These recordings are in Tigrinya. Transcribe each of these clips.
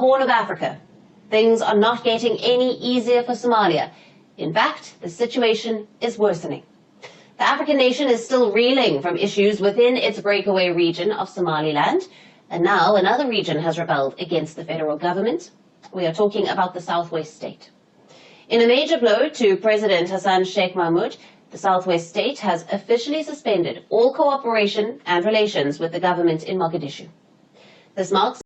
Horn of Africa, things are not getting any easier for Somalia. In fact, the situation is worsening. The African nation is still reeling from issues within its breakaway region of Somaliland, and now another region has rebelled against the federal government. We are talking about the Southwest state. In a major blow to President Hassan Sheikh Mahmoud, the Southwest state has officially suspended all cooperation and relations with the government in Mogadishu. This marks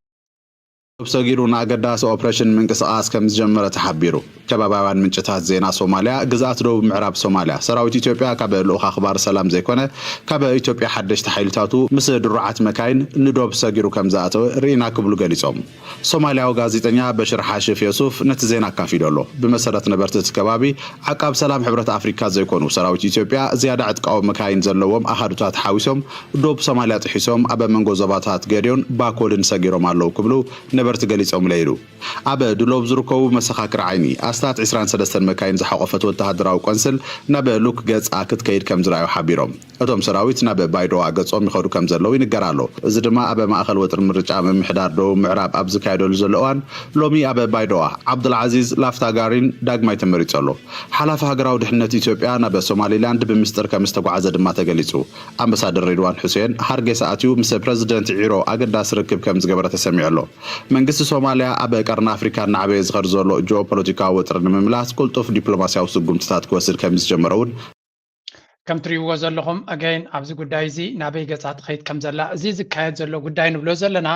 ዶብ ሰጊሩ ንኣገዳሲ ኦፕሬሽን ምንቅስቓስ ከም ዝጀመረ ተሓቢሩ። ከባባውያን ምንጭታት ዜና ሶማልያ፣ ግዝኣት ደቡብ ምዕራብ ሶማልያ፣ ሰራዊት ኢትዮጵያ ካብ ልኡኽ ኣኽባር ሰላም ዘይኮነ፣ ካብ ኢትዮጵያ ሓደሽቲ ሓይልታቱ ምስ ድሩዓት መካይን ንዶብ ሰጊሩ ከም ዝኣተወ ርኢና ክብሉ ገሊጾም። ሶማልያዊ ጋዜጠኛ በሽር ሓሽፍ የሱፍ ነቲ ዜና ኣካፊሉ ኣሎ። ብመሰረት ነበርቲ እቲ ከባቢ፣ ዓቃብ ሰላም ሕብረት ኣፍሪካ ዘይኮኑ ሰራዊት ኢትዮጵያ ዝያዳ ዕጥቃዊ መካይን ዘለዎም ኣሃዱታት ሓዊሶም ዶብ ሶማልያ ጥሒሶም ኣብ መንጎ ዞባታት ገዲዮን ባኮልን ሰጊሮም ኣለዉ ክብሉ ነበርቲ ገሊጾምለ ኢሉ። ኣብ ድሎብ ዝርከቡ መሰኻክር ዓይኒ ኣስታት ዕስራን ሰለስተን መካይን ዝሓቖፈት ወተሃደራዊ ቆንስል ናብ ሉክ ገጻ ክትከይድ ከም ዝረኣዩ ሓቢሮም። እቶም ሰራዊት ናብ ባይዶዋ ገጾም ይኸዱ ከም ዘለዉ ይንገር ኣሎ። እዚ ድማ ኣብ ማእኸል ወጥሪ ምርጫ ምምሕዳር ደቡብ ምዕራብ ኣብ ዝካየደሉ ዘሎ እዋን ሎሚ ኣብ ባይዶዋ ዓብዱልዓዚዝ ላፍታጋሪን ዳግማይ ተመሪጹ ኣሎ። ሓላፊ ሃገራዊ ድሕነት ኢትዮጵያ ናብ ሶማሊላንድ ብምስጢር ከም ዝተጓዓዘ ድማ ተገሊጹ። ኣምባሳደር ሬድዋን ሑሴን ሃርጌሳ ኣትዩ ምስ ፕረዚደንት ዒሮ ኣገዳሲ ርክብ ከም ዝገበረ ተሰሚዑ ኣሎ። መንግስቲ ሶማልያ ኣብ ቀርኒ ኣፍሪካ እናዓበየ ዝኸድ ዘሎ ጂኦፖለቲካዊ ወጥሪ ንምምላስ ቅልጡፍ ዲፕሎማሲያዊ ስጉምትታት ክወስድ ከም ዝጀመረ እውን ከም ትሪእዎ ዘለኹም ኣገይን ኣብዚ ጉዳይ እዚ ናበይ ገፃ ትኸይድ ከም ዘላ እዚ ዝካየድ ዘሎ ጉዳይ ንብሎ ዘለና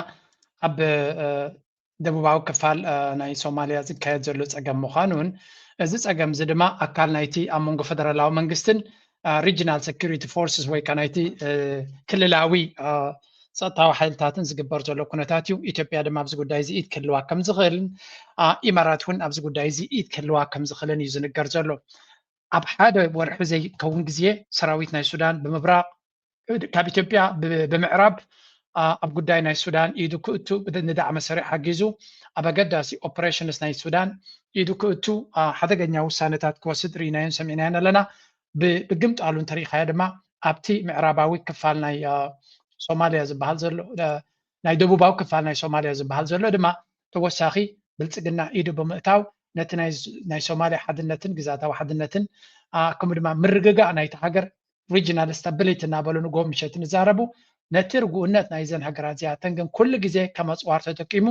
ኣብ ደቡባዊ ክፋል ናይ ሶማልያ ዝካየድ ዘሎ ፀገም ምዃኑን እዚ ፀገም እዚ ድማ ኣካል ናይቲ ኣብ መንጎ ፈደራላዊ መንግስትን regional security forces ወይ ከዓ ናይቲ ክልላዊ ፀጥታዊ ሓይልታትን ዝግበር ዘሎ ኩነታት እዩ። ኢትዮጵያ ድማ ኣብዚ ጉዳይ እዚ ኢድ ክህልዋ ከም ዝኽእልን ኢማራት እውን ኣብዚ ጉዳይ እዚ ኢድ ክህልዋ ከም ዝኽእልን እዩ ዝንገር ዘሎ። ኣብ ሓደ ወርሒ ዘይከውን ግዜ ሰራዊት ናይ ሱዳን ብምብራቕ ካብ ኢትዮጵያ ብምዕራብ ኣብ ጉዳይ ናይ ሱዳን ኢዱ ክእቱ ንዳዕመ ሰሪዕ ሓጊዙ ኣብ ኣገዳሲ ኦፕሬሽንስ ናይ ሱዳን ኢዱ ክእቱ ሓደገኛ ውሳነታት ክወስድ ርኢናዮን ሰሚዕናዮን ኣለና። ብግምጣሉ እንተሪኢኻዮ ድማ ኣብቲ ምዕራባዊ ክፋል ናይ ሶማልያ ዝበሃል ዘሎ ናይ ደቡባዊ ክፋል ናይ ሶማልያ ዝበሃል ዘሎ ድማ ተወሳኺ ብልፅግና ኢዱ ብምእታው ነቲ ናይ ሶማልያ ሓድነትን ግዛታዊ ሓድነትን ከምኡ ድማ ምርግጋእ ናይቲ ሃገር regional stability እናበሉ ንጎ ምሸት ንዛረቡ ነቲ ርጉእነት ናይዘን ሃገራት እዚኣተን ግን ኩሉ ግዜ ከም ኣፅዋር ተጠቂሙ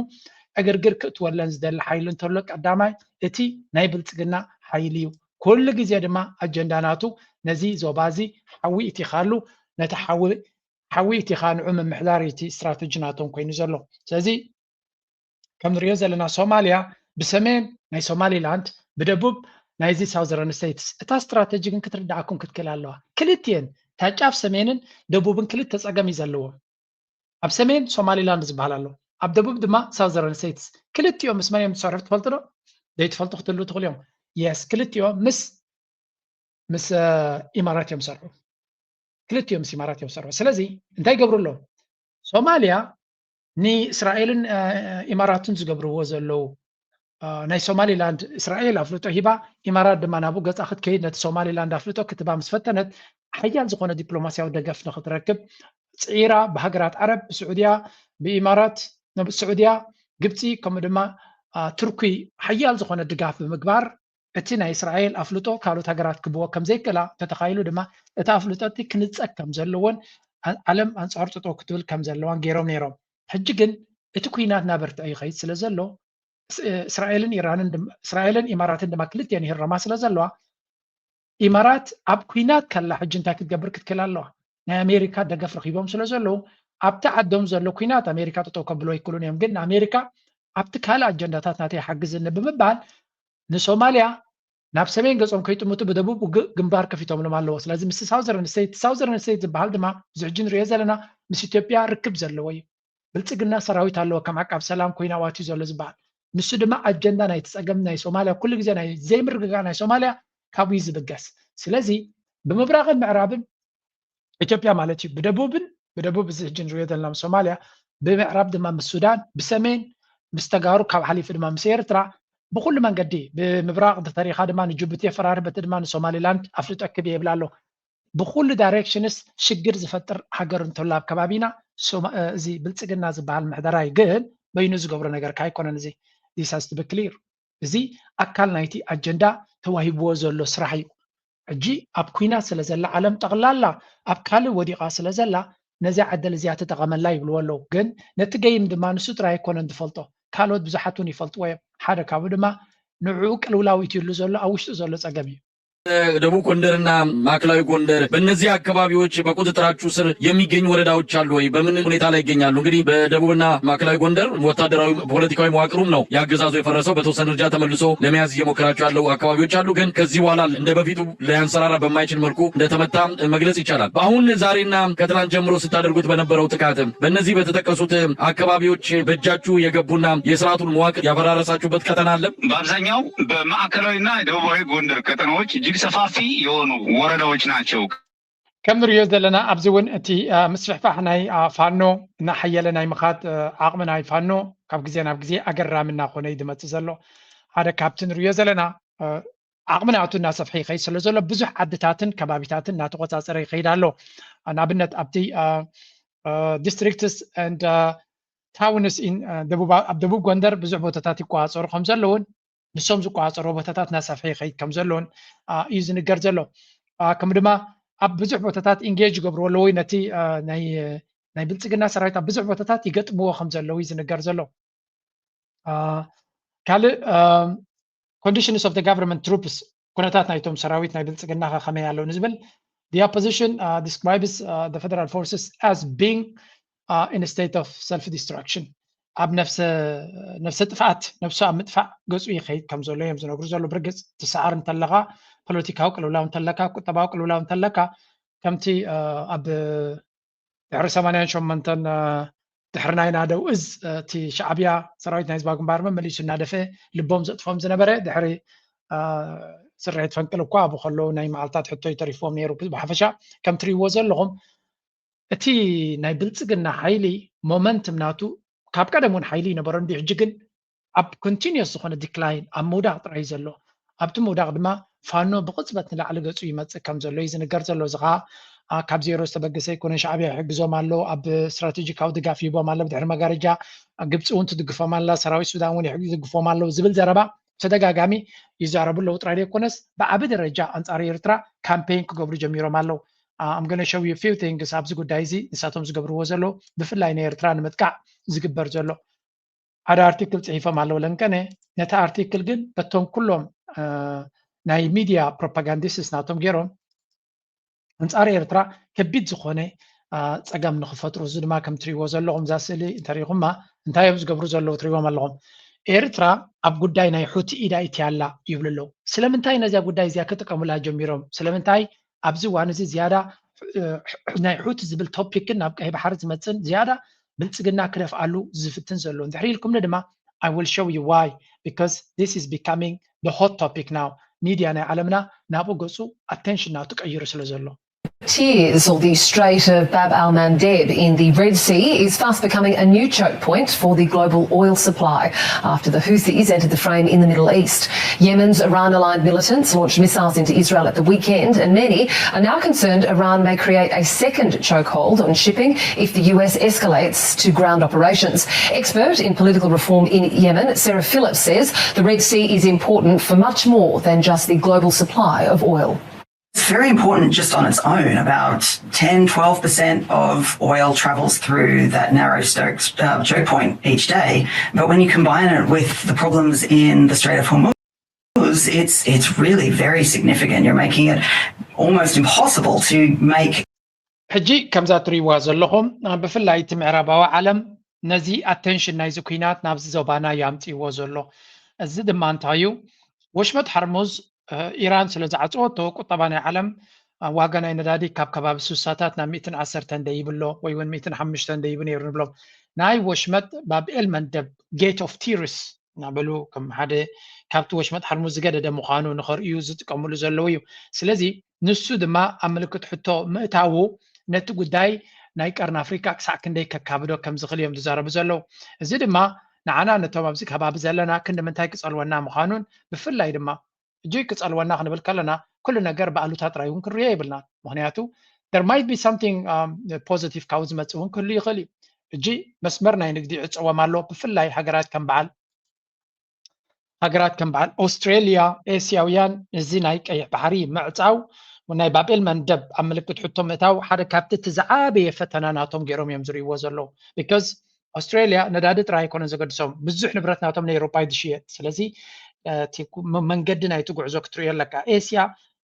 ዕግርግር ክእትወለን ዝደሊ ሓይሊ እንተሎ ቀዳማይ እቲ ናይ ብልፅግና ሓይሊ እዩ። ኩሉ ግዜ ድማ ኣጀንዳ ናቱ ነዚ ዞባ እዚ ሓዊ እቲኻሉ ነቲ ሓዊ ሓዊ እቲኻ ንዑ ምምሕዳር እቲ ስትራተጂ ናቶም ኮይኑ ዘሎ። ስለዚ ከም ንሪኦ ዘለና ሶማልያ ብሰሜን ናይ ሶማሊላንድ ብደቡብ ናይዚ ሳውዘረን ስቴትስ እታ ስትራተጂ ግን ክትርዳኣኩም ክትክእል ኣለዋ። ክልቲኤን እታ ጫፍ ሰሜንን ደቡብን ክልተ ፀገም እዩ ዘለዎ። ኣብ ሰሜን ሶማሊላንድ ዝበሃል ኣሎ፣ ኣብ ደቡብ ድማ ሳውዘረን ስቴትስ። ክልቲኦም ምስ መን እዮም ዝሰርሑ ትፈልጡ ዶ? ዘይትፈልጡ ክትህሉ ትኽእሉ እዮም። የስ ክልቲኦም ምስ ምስ ኢማራት እዮም ዝሰርሑ። ክልቲኦም ምስ ኢማራት እዮም ዝሰርሑ። ስለዚ እንታይ ይገብሩ ኣለዉ? ሶማልያ ንእስራኤልን ኢማራትን ዝገብርዎ ዘለዉ ናይ ሶማሊላንድ እስራኤል ኣፍልጦ ሂባ ኢማራት ድማ ናብኡ ገፃ ክትከይድ ነቲ ሶማሊላንድ ኣፍልጦ ክትባ ምስ ፈተነት ሓያል ዝኾነ ዲፕሎማሲያዊ ደገፍ ንክትረክብ ፅዒራ ብሃገራት ዓረብ ብስዑድያ ብኢማራት ስዑድያ ግብፂ ከምኡ ድማ ቱርኪ ሓያል ዝኾነ ድጋፍ ብምግባር እቲ ናይ እስራኤል ኣፍልጦ ካልኦት ሃገራት ክብዎ ከም ዘይክእላ ተተኻኢሉ ድማ እቲ ኣፍልጦ እቲ ክንፀግ ከም ዘለዎን ዓለም ኣንፃር ጥጦ ክትብል ከም ዘለዋን ገይሮም ነይሮም። ሕጂ ግን እቲ ኩናት እናበርትዐ ይኸይድ ስለ ዘሎ እስራኤልን ኢራንን እስራኤልን ኢማራትን ድማ ክልቲኤን ይህረማ ስለ ዘለዋ ኢማራት ኣብ ኩናት ከላ ሕጂ እንታይ ክትገብር ክትክእል ኣለዋ? ናይ ኣሜሪካ ደገፍ ረኺቦም ስለ ዘለዉ ኣብቲ ዓዶም ዘሎ ኩናት ኣሜሪካ ጠጠው ከብሎ ኣይክእሉን እዮም። ግን ንኣሜሪካ ኣብቲ ካልእ ኣጀንዳታት ናተይ ሓግዝኒ ብምባል ንሶማልያ ናብ ሰሜን ገጾም ከይጥምቱ ብደቡብ ግንባር ከፊቶምሎም ኣለዎ። ስለዚ ምስ ሳውዘርን ስቴት ሳውዘርን ስቴት ዝበሃል ድማ እዚ ሕጂ ንሪኦ ዘለና ምስ ኢትዮጵያ ርክብ ዘለዎ እዩ። ብልፅግና ሰራዊት ኣለዎ ከም ዓቃብ ሰላም ኮይኑ ኣዋትዩ ዘሎ ዝበሃል ንሱ ድማ ኣጀንዳ ናይቲ ፀገም ናይ ሶማልያ ኩሉ ግዜ ናይ ዘይምርግጋእ ናይ ሶማልያ ካብኡ እዩ ዝብገስ። ስለዚ ብምብራቕን ምዕራብን ኢትዮጵያ ማለት እዩ ብደቡብን ብደቡብ እዚ ሕጂ ንሪኦ ዘለና ምስ ሶማልያ ብምዕራብ ድማ ምስ ሱዳን ብሰሜን ምስ ተጋሩ ካብ ሓሊፉ ድማ ምስ ኤርትራ ብኩሉ መንገዲ ብምብራቕ እንተተሪኻ ድማ ንጅቡቲ የፈራርህ በቲ ድማ ንሶማሊላንድ ኣፍልጦ ክብ ይብላ ኣሎ። ብኩሉ ዳይሬክሽንስ ሽግር ዝፈጥር ሃገር እንተሎ ኣብ ከባቢና እዚ ብልፅግና ዝበሃል ምሕደራይ ግን በይኑ ዝገብሮ ነገር ካይኮነን። እዚ this has to be clear። እዚ ኣካል ናይቲ ኣጀንዳ ተዋሂብዎ ዘሎ ስራሕ እዩ። ሕጂ ኣብ ኩናት ስለ ዘላ ዓለም ጠቕላላ ኣብ ካልእ ወዲቓ ስለ ዘላ ነዚያ ዕድል እዚኣ ተጠቐመላ ይብልዎ ኣለዉ። ግን ነቲ ገይም ድማ ንሱ ጥራይ ኣይኮነን ዝፈልጦ፣ ካልኦት ብዙሓት እውን ይፈልጥዎ እዮም። ሓደ ካብኡ ድማ ንዕኡ ቅልውላው ኢትሉ ዘሎ ኣብ ውሽጡ ዘሎ ጸገም እዩ። ደቡብ ጎንደርና ማዕከላዊ ጎንደር በእነዚህ አካባቢዎች በቁጥጥራችሁ ስር የሚገኙ ወረዳዎች አሉ ወይ? በምን ሁኔታ ላይ ይገኛሉ? እንግዲህ በደቡብና ማዕከላዊ ጎንደር ወታደራዊ ፖለቲካዊ መዋቅሩም ነው ያገዛዙ የፈረሰው። በተወሰነ ደረጃ ተመልሶ ለመያዝ እየሞከራቸው ያለው አካባቢዎች አሉ። ግን ከዚህ በኋላ እንደ በፊቱ ሊያንሰራራ በማይችል መልኩ እንደተመታ መግለጽ ይቻላል። በአሁን ዛሬና ከትናንት ጀምሮ ስታደርጉት በነበረው ጥቃት በእነዚህ በተጠቀሱት አካባቢዎች በእጃችሁ የገቡና የስርዓቱን መዋቅር ያፈራረሳችሁበት ቀጠና አለ? በአብዛኛው በማዕከላዊና ደቡባዊ ጎንደር ቀጠናዎች እጅግ ሰፋፊ የሆኑ ወረዳዎች ናቸው። ከም ንሪኦ ዘለና ኣብዚ እውን እቲ ምስፍሕፋሕ ናይ ፋኖ እናሓየለ ናይ ምኻድ ዓቕሚ ናይ ፋኖ ካብ ግዜ ናብ ግዜ ኣገራሚ እናኾነ እዩ ዝመፅእ ዘሎ። ሓደ ካብቲ ንሪኦ ዘለና ዓቕሚ ናቱ እናሰፍሐ ይኸይድ ስለ ዘሎ ብዙሕ ዓድታትን ከባቢታትን እናተቆፃፀረ ይኸይድ ኣሎ። ንኣብነት ኣብቲ districts and towns in ደቡብ ኣብ ደቡብ ጎንደር ብዙሕ ቦታታት ይቆፃፀሩ ከም ዘለውን ንሶም ዝቆፃፀሩ ቦታታት እናሰፍሐ ይኸይድ ከም ዘለውን እዩ ዝንገር ዘሎ። ከም ድማ ኣብ ብዙሕ ቦታታት engage ይገብርዎ ኣለዉ ነቲ ናይ ብልፅግና ሰራዊት ኣብ ብዙሕ ቦታታት ይገጥምዎ ከም ዘለዉ እዩ ዝንገር ዘሎ። ካልእ conditions of the government troops ኩነታት ናይቶም ሰራዊት ናይ ብልፅግና ከ ከመይ ኣለዉ ንዝብል the opposition describes the federal forces as being in state of self destruction ኣብ ነፍሰ ጥፍኣት ነፍሱ ኣብ ምጥፋእ ገፁ ይኸይድ ከም ዘሎ እዮም ዝነግሩ ዘሎ። ብርግፅ ትሰዓር እንተለካ ፖለቲካዊ ቅልውላው እንተለካ ቁጠባዊ ቅልውላው እንተለካ ከምቲ ኣብ ድሕሪ ሰማንያን ሸሞንተን ድሕሪ ናይ ናደው እዝ እቲ ሻዕብያ ሰራዊት ናይ ህዝባዊ ግንባር መመሊሱ እናደፈ ልቦም ዘጥፎም ዝነበረ ድሕሪ ስርሒት ፈንቅል እኳ ኣብኡ ከለዉ ናይ መዓልታት ሕቶ ይተሪፍዎም ነይሩ። ብሓፈሻ ከም ትሪእዎ ዘለኹም እቲ ናይ ብልፅግና ሓይሊ momentum ናቱ ካብ ቀደም እውን ሓይሊ ይነበሮ እንዲ ሕጂ ግን ኣብ continuous ዝኾነ decline ኣብ ምውዳቕ ጥራይ ዘሎ ኣብቲ ምውዳቕ ድማ ፋኖ ብቕፅበት ንላዕሊ ገፁ ይመፅእ ከም ዘሎ እዩ ዝንገር ዘሎ። እዚ ከዓ ካብ ዜሮ ዝተበገሰ ኣይኮነን። ሻዕብያ ይሕግዞም ኣሎ፣ ኣብ ስትራቴጂካዊ ድጋፍ ይህቦም ኣሎ። ብድሕሪ መጋረጃ ግብፂ እውን ትድግፎም ኣላ፣ ሰራዊት ሱዳን እውን ይድግፎም ኣለዉ ዝብል ዘረባ ተደጋጋሚ ይዛረቡ ኣለዉ ጥራይ ዘይኮነስ ብዓቢ ደረጃ ኣንፃር ኤርትራ ካምፔን ክገብሩ ጀሚሮም ኣለዉ። I'm gonna show you few things ኣብዚ ጉዳይ እዚ ንሳቶም ዝገብርዎ ዘለዉ ብፍላይ ንኤርትራ ንምጥቃዕ ዝግበር ዘሎ ሓደ ኣርቲክል ፅሒፎም ኣለዉ ለንቀነ ነቲ ኣርቲክል ግን በቶም ኩሎም ናይ ሚድያ ፕሮፓጋንዲስትስ ናቶም ገይሮም ኣንፃር ኤርትራ ከቢድ ዝኾነ ፀገም ንክፈጥሩ እዚ ድማ ከም ትሪእዎ ዘለኹም እዛ ስእሊ እንተሪኢኹማ እንታይ እዮም ዝገብሩ ዘለዉ ትሪእዎም ኣለኹም። ኤርትራ ኣብ ጉዳይ ናይ ሑቲ ኢዳ ኢትያላ ይብሉ ኣለዉ። ስለምንታይ ነዚያ ጉዳይ እዚኣ ክጥቀሙላ ጀሚሮም? ስለምንታይ ኣብዚ እዋን እዚ ዝያዳ ናይ ሑቲ ዝብል ቶፒክን ናብ ቀይ ባሕሪ ዝመፅን ዝያዳ ብልፅግና ክደፍኣሉ ዝፍትን ዘሎ እንድሕሪ ኢልኩምኒ ድማ I will show you why because this is becoming the hot topic now ሚድያ ናይ ዓለምና ናብኡ ገፁ ኣቴንሽን ናቱ ቀይሩ ስለ ዘሎ Tears or the Strait of Bab al Mandeb in the Red Sea is fast becoming a new choke point for the global oil supply after the Houthis entered the frame in the Middle East. Yemen's Iran aligned militants launched missiles into Israel at the weekend, and many are now concerned Iran may create a second chokehold on shipping if the U S escalates to ground operations. Expert in political reform in Yemen, Sarah Phillips, says the Red Sea is important for much more than just the global supply of oil. It's very important just on its own. About ten, twelve percent of oil travels through that narrow Stokes uh, choke point each day. But when you combine it with the problems in the Strait of Hormuz, it's, it's really very significant. You're making it almost impossible to make ሕጂ ከምዛ ትሪእዋ ዘለኹም ብፍላይ እቲ ምዕራባዊ ዓለም ነዚ ኣቴንሽን ናይዚ ኩናት ናብዚ ዞባና እዩ ኣምፅእዎ ዘሎ። እዚ ድማ እንታይ እዩ? ወሽመጥ ሓርሙዝ ኢራን ስለ ዝዓፀወቶ ቁጠባ ናይ ዓለም ዋጋ ናይ ነዳዲ ካብ ከባቢ ስሳታት ናብ ሚእትን ዓሰርተን ደይብሎ ወይ እውን ሚእትን ሓሙሽተን ደይቡ ነይሩ ንብሎም ናይ ወሽመጥ ባብኤል መንደብ ጌት ኦፍ ቲርስ እናበሉ ከም ሓደ ካብቲ ወሽመጥ ሓርሙዝ ዝገደደ ምዃኑ ንኸርእዩ ዝጥቀምሉ ዘለዉ እዩ። ስለዚ ንሱ ድማ ኣብ ምልክት ሕቶ ምእታዉ ነቲ ጉዳይ ናይ ቀርኒ ኣፍሪካ ክሳዕ ክንደይ ከካብዶ ከም ዝኽእል እዮም ዝዛረቡ ዘለዉ። እዚ ድማ ንዓና ነቶም ኣብዚ ከባቢ ዘለና ክንዲ ምንታይ ክፀልወና ምዃኑን ብፍላይ ድማ ሕጂ ክፀልወና ክንብል ከለና ኩሉ ነገር ብኣሉታ ጥራይ እውን ክንሪኦ የብልና። ምክንያቱ there might be something positive ካብኡ ዝመፅእ እውን ክህሉ ይኽእል እዩ። ሕጂ መስመር ናይ ንግዲ ይዕፀዎም ኣሎ። ብፍላይ ሃገራት ከም በዓል ሃገራት ከም በዓል ኦስትሬልያ፣ ኤስያውያን እዚ ናይ ቀይሕ ባሕሪ ምዕፃው ናይ ባቤል መንደብ ኣብ ምልክት ሕቶ ምእታው ሓደ ካብቲ እቲ ዝዓበየ ፈተና ናቶም ገይሮም እዮም ዝርእይዎ ዘለዉ። ቢካዝ ኦስትሬልያ ነዳዲ ጥራይ ኣይኮነን ዘገድሶም፣ ብዙሕ ንብረት ናቶም ንኤውሮጳ እዩ ዝሽየጥ። ስለዚ እቲ መንገዲ ናይቲ ጉዕዞ ክትርእዮ ኣለካ። ኤስያ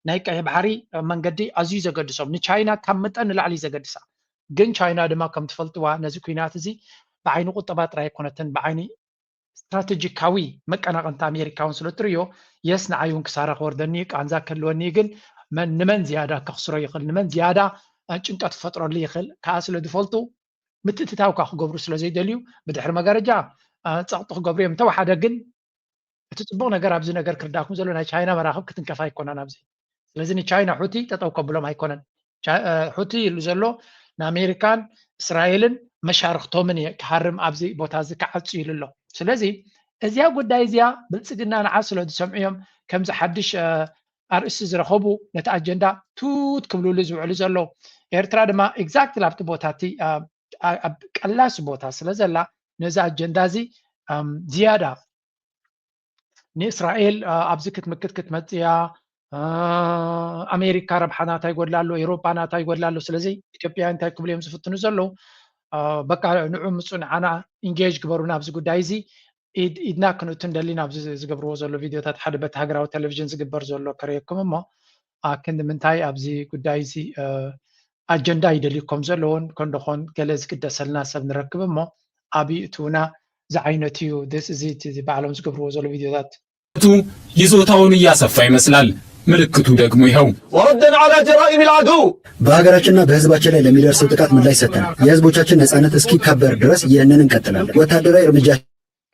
ናይ ቀይሕ ባሕሪ መንገዲ ኣዝዩ ዘገድሶም፣ ንቻይና ካብ መጠን ንላዕሊ እዩ ዘገድሳ። ግን ቻይና ድማ ከም ትፈልጥዋ ነዚ ኩናት እዚ ብዓይኒ ቁጠባ ጥራይ ኣይኮነትን፣ ብዓይኒ ስትራቴጂካዊ መቀናቐንታ ኣሜሪካ እውን ስለ እትርእዮ፣ የስ ንዓይ እውን ክሳራ ክወርደኒ እዩ፣ ቃንዛ ክህልወኒ እዩ፣ ግን መን ንመን ዝያዳ ከኽስሮ ይኽእል፣ ንመን ዝያዳ ጭንቀት ክፈጥረሉ ይኽእል ከኣ ስለ ዝፈልጡ ምትእትታው ከኣ ክገብሩ ስለ ዘይደልዩ ብድሕሪ መጋረጃ ጸቕጢ ክገብሩ እዮም። እንተወሓደ ግን እቲ ጽቡቕ ነገር ኣብዚ ነገር ክርዳእኩም ዘሎ ናይ ቻይና መራኽብ ክትንከፍ ኣይኮናን ኣብዚ። ስለዚ ንቻይና ሑቲ ጠጠው ከብሎም ኣይኮነን። ቻ- እ፣ ሑቲ ኢሉ ዘሎ ንኣሜሪካን እስራኤልን መሻርክቶምን እየ ክሃርም ኣብዚ ቦታ እዚ ክዓጹ ኢሉ ኣሎ። ስለዚ እዚኣ ጉዳይ እዚኣ ብልጽግና ንዓ ስለ ዝሰምዑ እዮም ከምዚ ሓድሽ እ፣ ኣርእስቲ ዝረኸቡ ነቲ ኣጀንዳ ቱት ክብሉሉ ዝውዕሉ ዘለዉ። ኤርትራ ድማ ኤግዛክትሊ ኣብቲ ቦታ እቲ እ፣ ኣ- ኣብ ቀላሲ ቦታ ስለ ዘላ ነዚ ኣጀንዳ እዚ እም፣ ዝያዳ ንእስራኤል እ፣ ኣብዚ ክትምክት ክትመጽእ እያ። እ፣ ኣሜሪካ ረብሓ ናታ ይጎድላ ኣሎ፣ ኤውሮጳ ናታ ይጎድላ ኣሎ። ስለዚ ኢትዮጵያ እንታይ ክብሉ እዮም ዝፍትኑ ዘለዉ? እ፣ በቃ ንዑ ምጹ ንዓና ኢንጌጅ ግበሩና ኣብዚ ጉዳይ እዚ ኢድ- ኢድና ክንእቱ እንደሊና ኣብዚ ዝገብርዎ ዘሎ ቪድዮታት ሓደ በቲ ሃገራዊ ቴሌቪዥን ዝግበር ዘሎ ከርእየኩም እሞ እ፣ ክንዲ ምንታይ ኣብዚ ጉዳይ እዚ እ፣ ኣጀንዳ ይደልዩ ከም ዘለዎን ከንደኾን ገለ ዝግደሰልና ሰብ ንረክብ እሞ ኣብዩ እትውና ዝዓይነቱ እዩ። ደስ እዚ እቲ ባዕሎም ዝገብርዎ ዘሎ ቪድዮታት ይዞታውን እያሰፋ ይመስላል። ምልክቱ ደግሞ ይኸው። وردا على جرائم العدو በሀገራችንና በህዝባችን ላይ ለሚደርሰው ጥቃት ምላሽ ሰጥተናል። የህዝቦቻችን ነጻነት እስኪከበር ድረስ ይህንን እንቀጥላለን። ወታደራዊ እርምጃ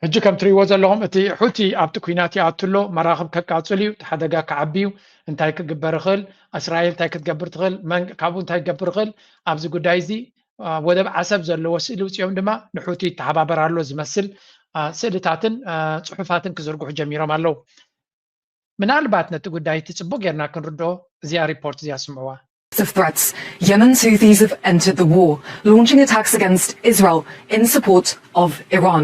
ሕጂ ከም ትርእይዎ ዘለኹም እቲ ሑቲ ኣብቲ ኲናት ይኣቱ ኣሎ። መራኽብ ከቃጽል እዩ፣ እቲ ሓደጋ ክዓቢ እዩ። እንታይ ክግበር ይኽእል? እስራኤል እንታይ ክትገብር ትኽእል? መን ካብኡ እንታይ ክገብር ይኽእል? ኣብዚ ጉዳይ እዚ እ፣ ወደብ ዓሰብ ዘለዎ ስእሊ ውፅኦም ድማ ንሑቲ ይተሓባበር ኣሎ ዝመስል እ፣ ስእልታትን እ፣ ፅሑፋትን ክዝርግሑ ጀሚሮም ኣለዉ። ምናልባት ነቲ ጉዳይ እቲ ፅቡቅ ጌርና ክንርድኦ እዚኣ ሪፖርት እዚኣ ስምዕዋ። Of threats, Yemen's Houthis have entered the war, launching attacks against Israel in support of Iran.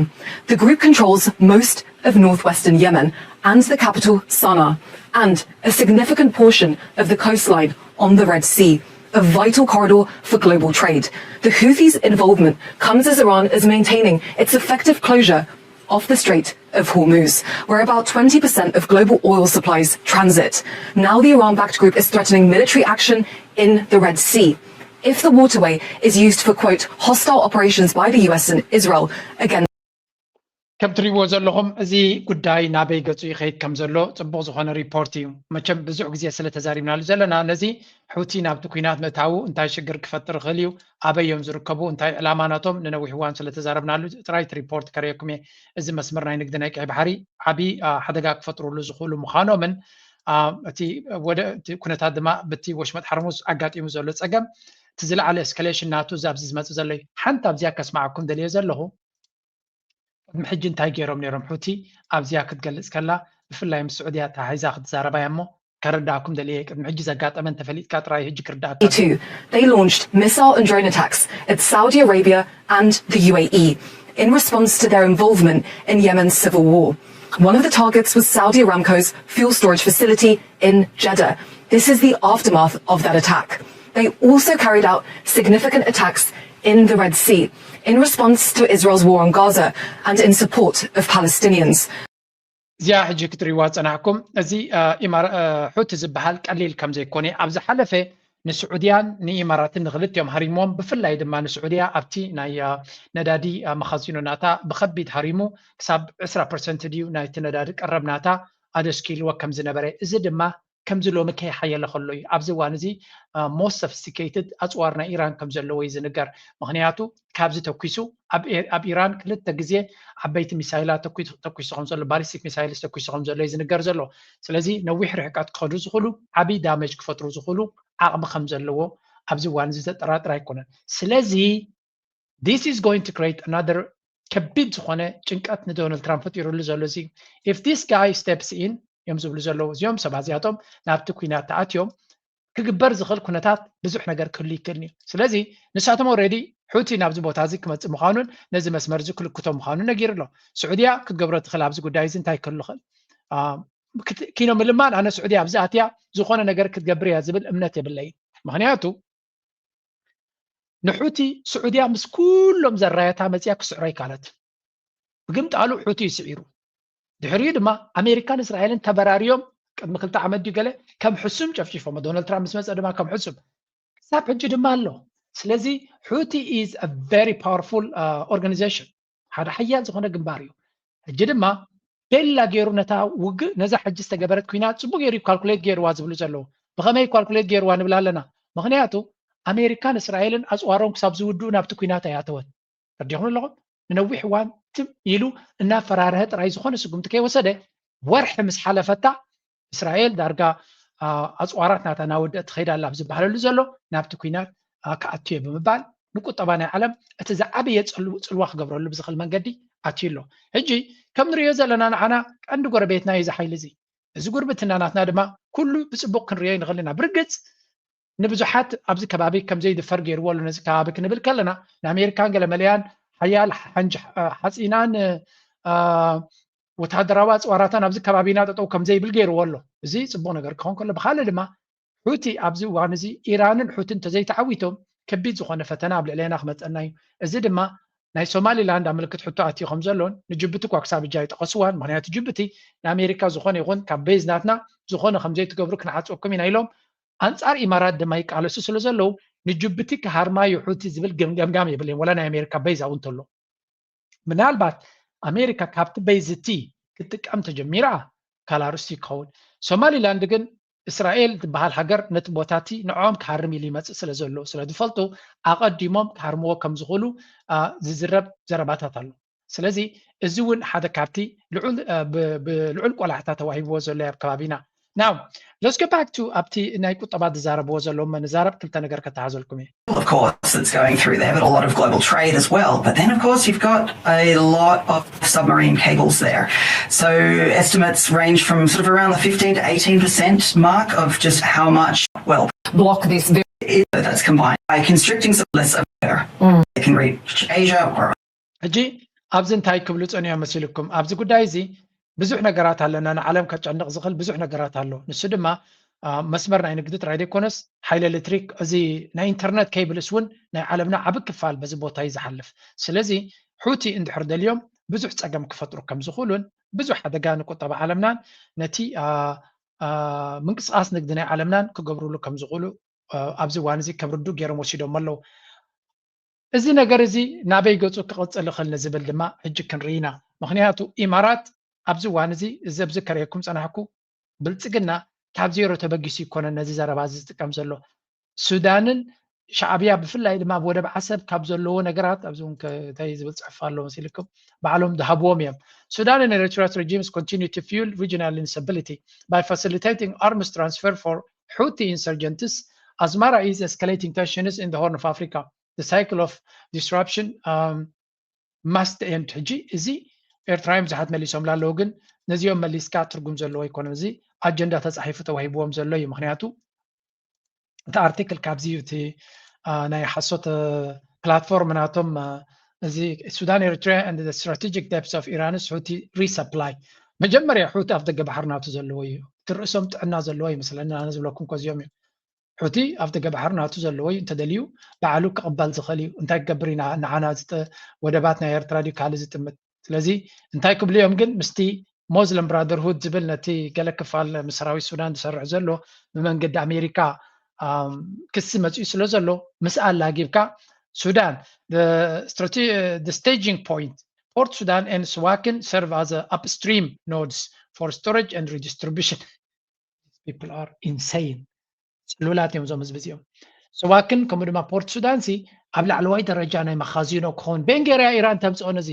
The group controls most of northwestern Yemen and the capital Sana'a, and a significant portion of the coastline on the Red Sea, a vital corridor for global trade. The Houthis' involvement comes as Iran is maintaining its effective closure of the Strait of Hormuz, where about twenty percent of global oil supplies transit. Now the Iran-backed group is threatening military action in the Red Sea if the waterway is used for, quote, hostile operations by the U S and Israel against ከም ትሪእዎ ዘለኹም እዚ ጉዳይ ናበይ ገፁ ይኸይድ ከም ዘሎ ፅቡቕ ዝኾነ ሪፖርት እዩ። መቸም ብዙሕ ግዜ ስለ ተዛሪብናሉ ዘለና ነዚ ሑቲ ናብቲ ኲናት ምእታዉ እንታይ ሽግር ክፈጥር ይኽእል እዩ፣ ኣበይ እዮም ዝርከቡ፣ እንታይ ዕላማ ናቶም ንነዊሕ እዋን ስለ ተዛረብናሉ ጥራይ እቲ ሪፖርት ከርእየኩም እየ። እዚ መስመር ናይ ንግዲ ናይ ቀይ ባሕሪ ዓብዪ ሓደጋ ክፈጥሩሉ ዝኽእሉ ምዃኖምን እቲ ወደ እቲ ኩነታት ድማ በቲ ወሽመጥ ሓርሙዝ ኣጋጢሙ ዘሎ ፀገም እቲ ዝለዓለ ኤስካሌሽን ናቱ እዚ ኣብዚ ዝመፅእ ዘሎ እዩ። ሓንቲ ኣብዚኣ ከስማዓኩም ደልየ ዘለኹ ቅድሚ ሕጂ እንታይ ገይሮም ነይሮም ሑቲ ኣብዚኣ ክትገልፅ ከላ ብፍላይ ምስ ስዑድያ ተሓሒዛ ክትዛረባ እያ እሞ ከረዳእኩም ደልየ ቅድሚ ሕጂ ዘጋጠመ እንተፈሊጥካ ጥራይ ሕጂ ክርዳእካ። They launched missile and drone attacks at Saudi Arabia and the U A E in response to their involvement in Yemen's civil war. One of the targets was Saudi Aramco's fuel storage facility in Jeddah. This is the aftermath of that attack. They also carried out significant attacks in the Red Sea in response to Israel's war on Gaza and in support of Palestinians. እዚኣ ሕጂ ክትሪእዋ ዝጸናሕኩም እዚ ሑቲ ዝበሃል ቀሊል ከም ዘይኮነ ኣብ ዝሓለፈ ንስዑድያን ንኢማራትን ንክልቲኦም ሃሪምዎም ብፍላይ ድማ ንስዑድያ ኣብቲ ናይ ነዳዲ መኻዚኖ ናታ ብኸቢድ ሃሪሙ ክሳብ ዕስራ ፐርሰንት ድዩ ናይቲ ነዳዲ ቀረብ ናታ ኣደስኪልዎ ከም ዝነበረ እዚ ድማ ከምዚ ሎሚ ከይሓየለ ከሎ እዩ ኣብዚ እዋን እዚ ሞስት ሶፊስቲኬትድ ኣፅዋር ናይ ኢራን ከም ዘለዎ እዩ ዝንገር ምክንያቱ ካብዚ ተኩሱ ኣብ ኢራን ክልተ ግዜ ዓበይቲ ሚሳይላት ተኩሱ ከም ዘሎ ባሊስቲክ ሚሳይልስ ተኩሱ ከም ዘሎ እዩ ዝንገር ዘሎ ስለዚ ነዊሕ ርሕቀት ክኸዱ ዝኽእሉ ዓብይ ዳመጅ ክፈጥሩ ዝኽእሉ ዓቕሚ ከም ዘለዎ ኣብዚ እዋን እዚ ዘጠራጥር ኣይኮነን ስለዚ this is going to create another ከቢድ ዝኾነ ጭንቀት ንዶናልድ ትራምፕ ፈጢሩሉ ዘሎ እዚ if this guy steps in እዮም ዝብሉ ዘለዉ እዚኦም ሰባት እዚኣቶም ናብቲ ኩናት ተኣትዮም ክግበር ዝኽእል ኩነታት ብዙሕ ነገር ክህሉ ይክእል እዩ ስለዚ ንሳቶም already ሑቲ ናብዚ ቦታ እዚ ክመፅእ ምዃኑን ነዚ መስመር እዚ ክልክቶ ምዃኑን ነጊሩ ኣሎ። ስዑድያ ክትገብሮ ትኽእል ኣብዚ ጉዳይ እዚ እንታይ ክህሉ ይኽእል? ኪኖ ምልማን ኣነ ስዑድያ ኣብዚ ኣትያ ዝኾነ ነገር ክትገብር እያ ዝብል እምነት የብለይን። ምክንያቱ ንሑቲ ስዑድያ ምስ ኩሎም ዘራየታ መፅያ ክስዕሮ ኣይካለት። ብግምጣሉ ሑቲ እዩ ስዒሩ። ድሕሪኡ ድማ ኣሜሪካን እስራኤልን ተበራርዮም ቅድሚ ክልተ ዓመት ድዩ ገለ ከም ሕሱም ጨፍጪፎም። ዶናልድ ትራምፕ ምስ መፀ ድማ ከም ሕሱም ክሳብ ሕጂ ድማ ኣሎ። ስለዚ ሑቲ is a very powerful organization፣ ሓደ ሓያል ዝኾነ ግንባር እዩ። ሕጂ ድማ ቤላ ገይሩ ነታ ውግእ ነዛ ሕጂ ዝተገበረት ኩናት ፅቡቅ ገይሩ ካልኩሌት ገይርዋ ዝብሉ ዘለዉ። ብኸመይ ካልኩሌት ገይርዋ ንብል ኣለና? ምክንያቱ ኣሜሪካን እስራኤልን ኣፅዋሮም ክሳብ ዝውድኡ ናብቲ ኩናት ኣይኣተወን። ተረዲኹም ኣለኹም? ንነዊሕ እዋን ትም ኢሉ እናፈራርሀ ጥራይ ዝኾነ ስጉምቲ ከይወሰደ ወርሒ ምስ ሓለፈታ እስራኤል ዳርጋ ኣፅዋራት ናታ ናወደእ ትኸይድ ኣላ ኣብ ዝበሃለሉ ዘሎ ናብቲ ኩናት ክኣትዮ ብምባል ንቁጠባ ናይ ዓለም እቲ ዝዓበየ ፅልዋ ክገብረሉ ብዝኽእል መንገዲ ኣትዩ ኣሎ። ሕጂ ከም ንሪኦ ዘለና ንዓና ቀንዲ ጎረቤትና እዩ እዚ ሓይሊ እዚ። እዚ ጉርብትና ናትና ድማ ኩሉ ብፅቡቅ ክንሪኦ ንኽእል ኢና። ብርግፅ ንብዙሓት ኣብዚ ከባቢ ከም ዘይድፈር ገይርዎ ኣሎ። ነዚ ከባቢ ክንብል ከለና ንኣሜሪካን ገለ መለያን ሓያል ሓንጂ ሓፂናን ወታደራዊ ኣፅዋራታን ኣብዚ ከባቢና ጠጠው ከም ዘይብል ገይርዎ ኣሎ። እዚ ፅቡቅ ነገር ክኸውን ከሎ ብካልእ ድማ ሑቲ ኣብዚ እዋን እዚ ኢራንን ሑቲ እንተዘይተዓዊቶም ከቢድ ዝኾነ ፈተና ኣብ ልዕሌና ክመፀና እዩ። እዚ ድማ ናይ ሶማሊላንድ ኣብ ምልክት ሕቶ ኣትዩ ከም ዘሎን ንጅቡቲ እኳ ክሳብ እጃ ይጠቐስዋን። ምክንያቱ ጅቡቲ ንኣሜሪካ ዝኾነ ይኹን ካብ ቤዝ ናትና ዝኾነ ከም ዘይትገብሩ ክንዓፅወኩም ኢና ኢሎም ኣንፃር ኢማራት ድማ ይቃለሱ ስለ ዘለዉ ንጅቡቲ ክሃርማ እዩ ሑቲ ዝብል ገምጋም የብለይን። ወላ ናይ ኣሜሪካ ቤዝ ኣብኡ እንተሎ ምናልባት ኣሜሪካ ካብቲ ቤዝ እቲ ክትጥቀም ተጀሚራ ካልእ ኣርእስቲ ይኸውን። ሶማሊላንድ ግን እስራኤል ትበሃል ሃገር ነቲ ቦታ እቲ ንዕኦም ክሃርም ኢሉ ይመፅእ ስለ ዘሎ ስለ ዝፈልጡ ኣቐዲሞም ክሃርምዎ ከም ዝኽእሉ ዝዝረብ ዘረባታት ኣሎ። ስለዚ እዚ እውን ሓደ ካብቲ ልዑል ብልዑል ቆላሕታ ተዋሂብዎ ዘሎ ኣብ ከባቢና። Now let's go back to ኣብቲ ናይ ቁጠባ ዝዛረብዎ ዘለዉ ንዛረብ ክልተ ነገር ከተሓዘልኩም እየ። Of course, that's going through there, but a lot of global trade as well. But then, of course, you've got a lot of submarine cables there. So estimates range from sort of around the fifteen to eighteen percent mark of just how much, well, block this. That's combined by constricting some less of there. It can reach Asia or ሕጂ ኣብዚ እንታይ ክብሉ ጸኒሖም መሲልኩም? ኣብዚ ጉዳይ እዚ ብዙሕ ነገራት ኣለና፣ ንዓለም ከጨንቕ ዝኽእል ብዙሕ ነገራት ኣሎ። ንሱ ድማ መስመር ናይ ንግዲ ጥራይ ዘይኮነስ ሓይሊ ኤሌክትሪክ፣ እዚ ናይ ኢንተርነት ኬብልስ እውን ናይ ዓለምና ዓቢ ክፋል በዚ ቦታ እዩ ዝሓልፍ። ስለዚ ሑቲ እንድሕር ደልዮም ብዙሕ ጸገም ክፈጥሩ ከም ዝኽእሉን ብዙሕ ሓደጋ ንቁጠባ ዓለምናን ነቲ ምንቅስቃስ ንግዲ ናይ ዓለምናን ክገብርሉ ከም ዝኽእሉ ኣብዚ እዋን እዚ ከም ርዱእ ገይሮም ወሲዶሞ ኣለዉ። እዚ ነገር እዚ ናበይ ገፁ ክቕፅል ይኽእል ንዝብል ድማ ሕጂ ክንርኢ ኢና። ምክንያቱ ኢማራት ኣብዚ እዋን እዚ እዚ ኣብዚ ከርእየኩም ፀናሕኩ ብልፅግና ካብ ዜሮ ተበጊሱ ይኮነን ነዚ ዘረባ እዚ ዝጥቀም ዘሎ። ሱዳንን ሻዕብያ ብፍላይ ድማ ኣብ ወደብ ዓሰብ ካብ ዘለዎ ነገራት ኣብዚ እውን እንታይ ዝብል ፅሑፍ ኣሎ መሲልኩም ባዕሎም ዝሃብዎም እዮም። Sudan and Eritrea's regimes continue to fuel regional instability by facilitating arms transfer for Houthi insurgents. Asmara is escalating tensions in the Horn of Africa. The cycle of disruption um, must end. ሕጂ እዚ ኤርትራውያን ብዙሓት መሊሶምላ ኣለዉ፣ ግን ነዚኦም መሊስካ ትርጉም ዘለዎ ኣይኮነን። እዚ ኣጀንዳ ተፃሒፉ ተዋሂብዎም ዘሎ እዩ። ምክንያቱ እቲ ኣርቲክል ካብዚ እዩ፣ እቲ ናይ ሓሶት ፕላትፎርም ናቶም እዚ Sudan, Eritrea and the strategic depths of Iran's Houthi resupply። መጀመርያ ሑቲ ኣብ ደገ ባሕሪ ናቱ ዘለዎ እዩ። እቲ ርእሶም ጥዕና ዘለዎ ይመስለኒ፣ ኣነ ዝብለኩም እኮ እዚኦም እዮም። ሑቲ ኣብ ደገ ባሕሪ ናቱ ዘለዎ እዩ፣ እንተደልዩ ባዕሉ ክቕበል ዝኽእል እዩ። እንታይ ክገብር ኢና ንዓና ወደባት ናይ ኤርትራ ድዩ ካልእ ዝጥምት? ስለዚ እንታይ ክብሉ እዮም ግን ምስቲ ሞስለም ብራደርሁድ ዝብል ነቲ ገለ ክፋል ምስ ሰራዊት ሱዳን ዝሰርሕ ዘሎ ብመንገዲ ኣሜሪካ ክሲ መፅኡ ስለ ዘሎ ምስኣ ኣላጊብካ ሱዳን the staging point Port Sudan and Suakin serve as upstream nodes for storage and redistribution. People are insane. ፅሉላት እዮም እዞም ህዝቢ እዚኦም። ስዋክን ከምኡ ድማ ፖርት ሱዳን ሲ ኣብ ላዕለዋይ ደረጃ ናይ መኻዚኖ ክኸውን ቤን ገይራ ኢራን ተምፅኦ ነዚ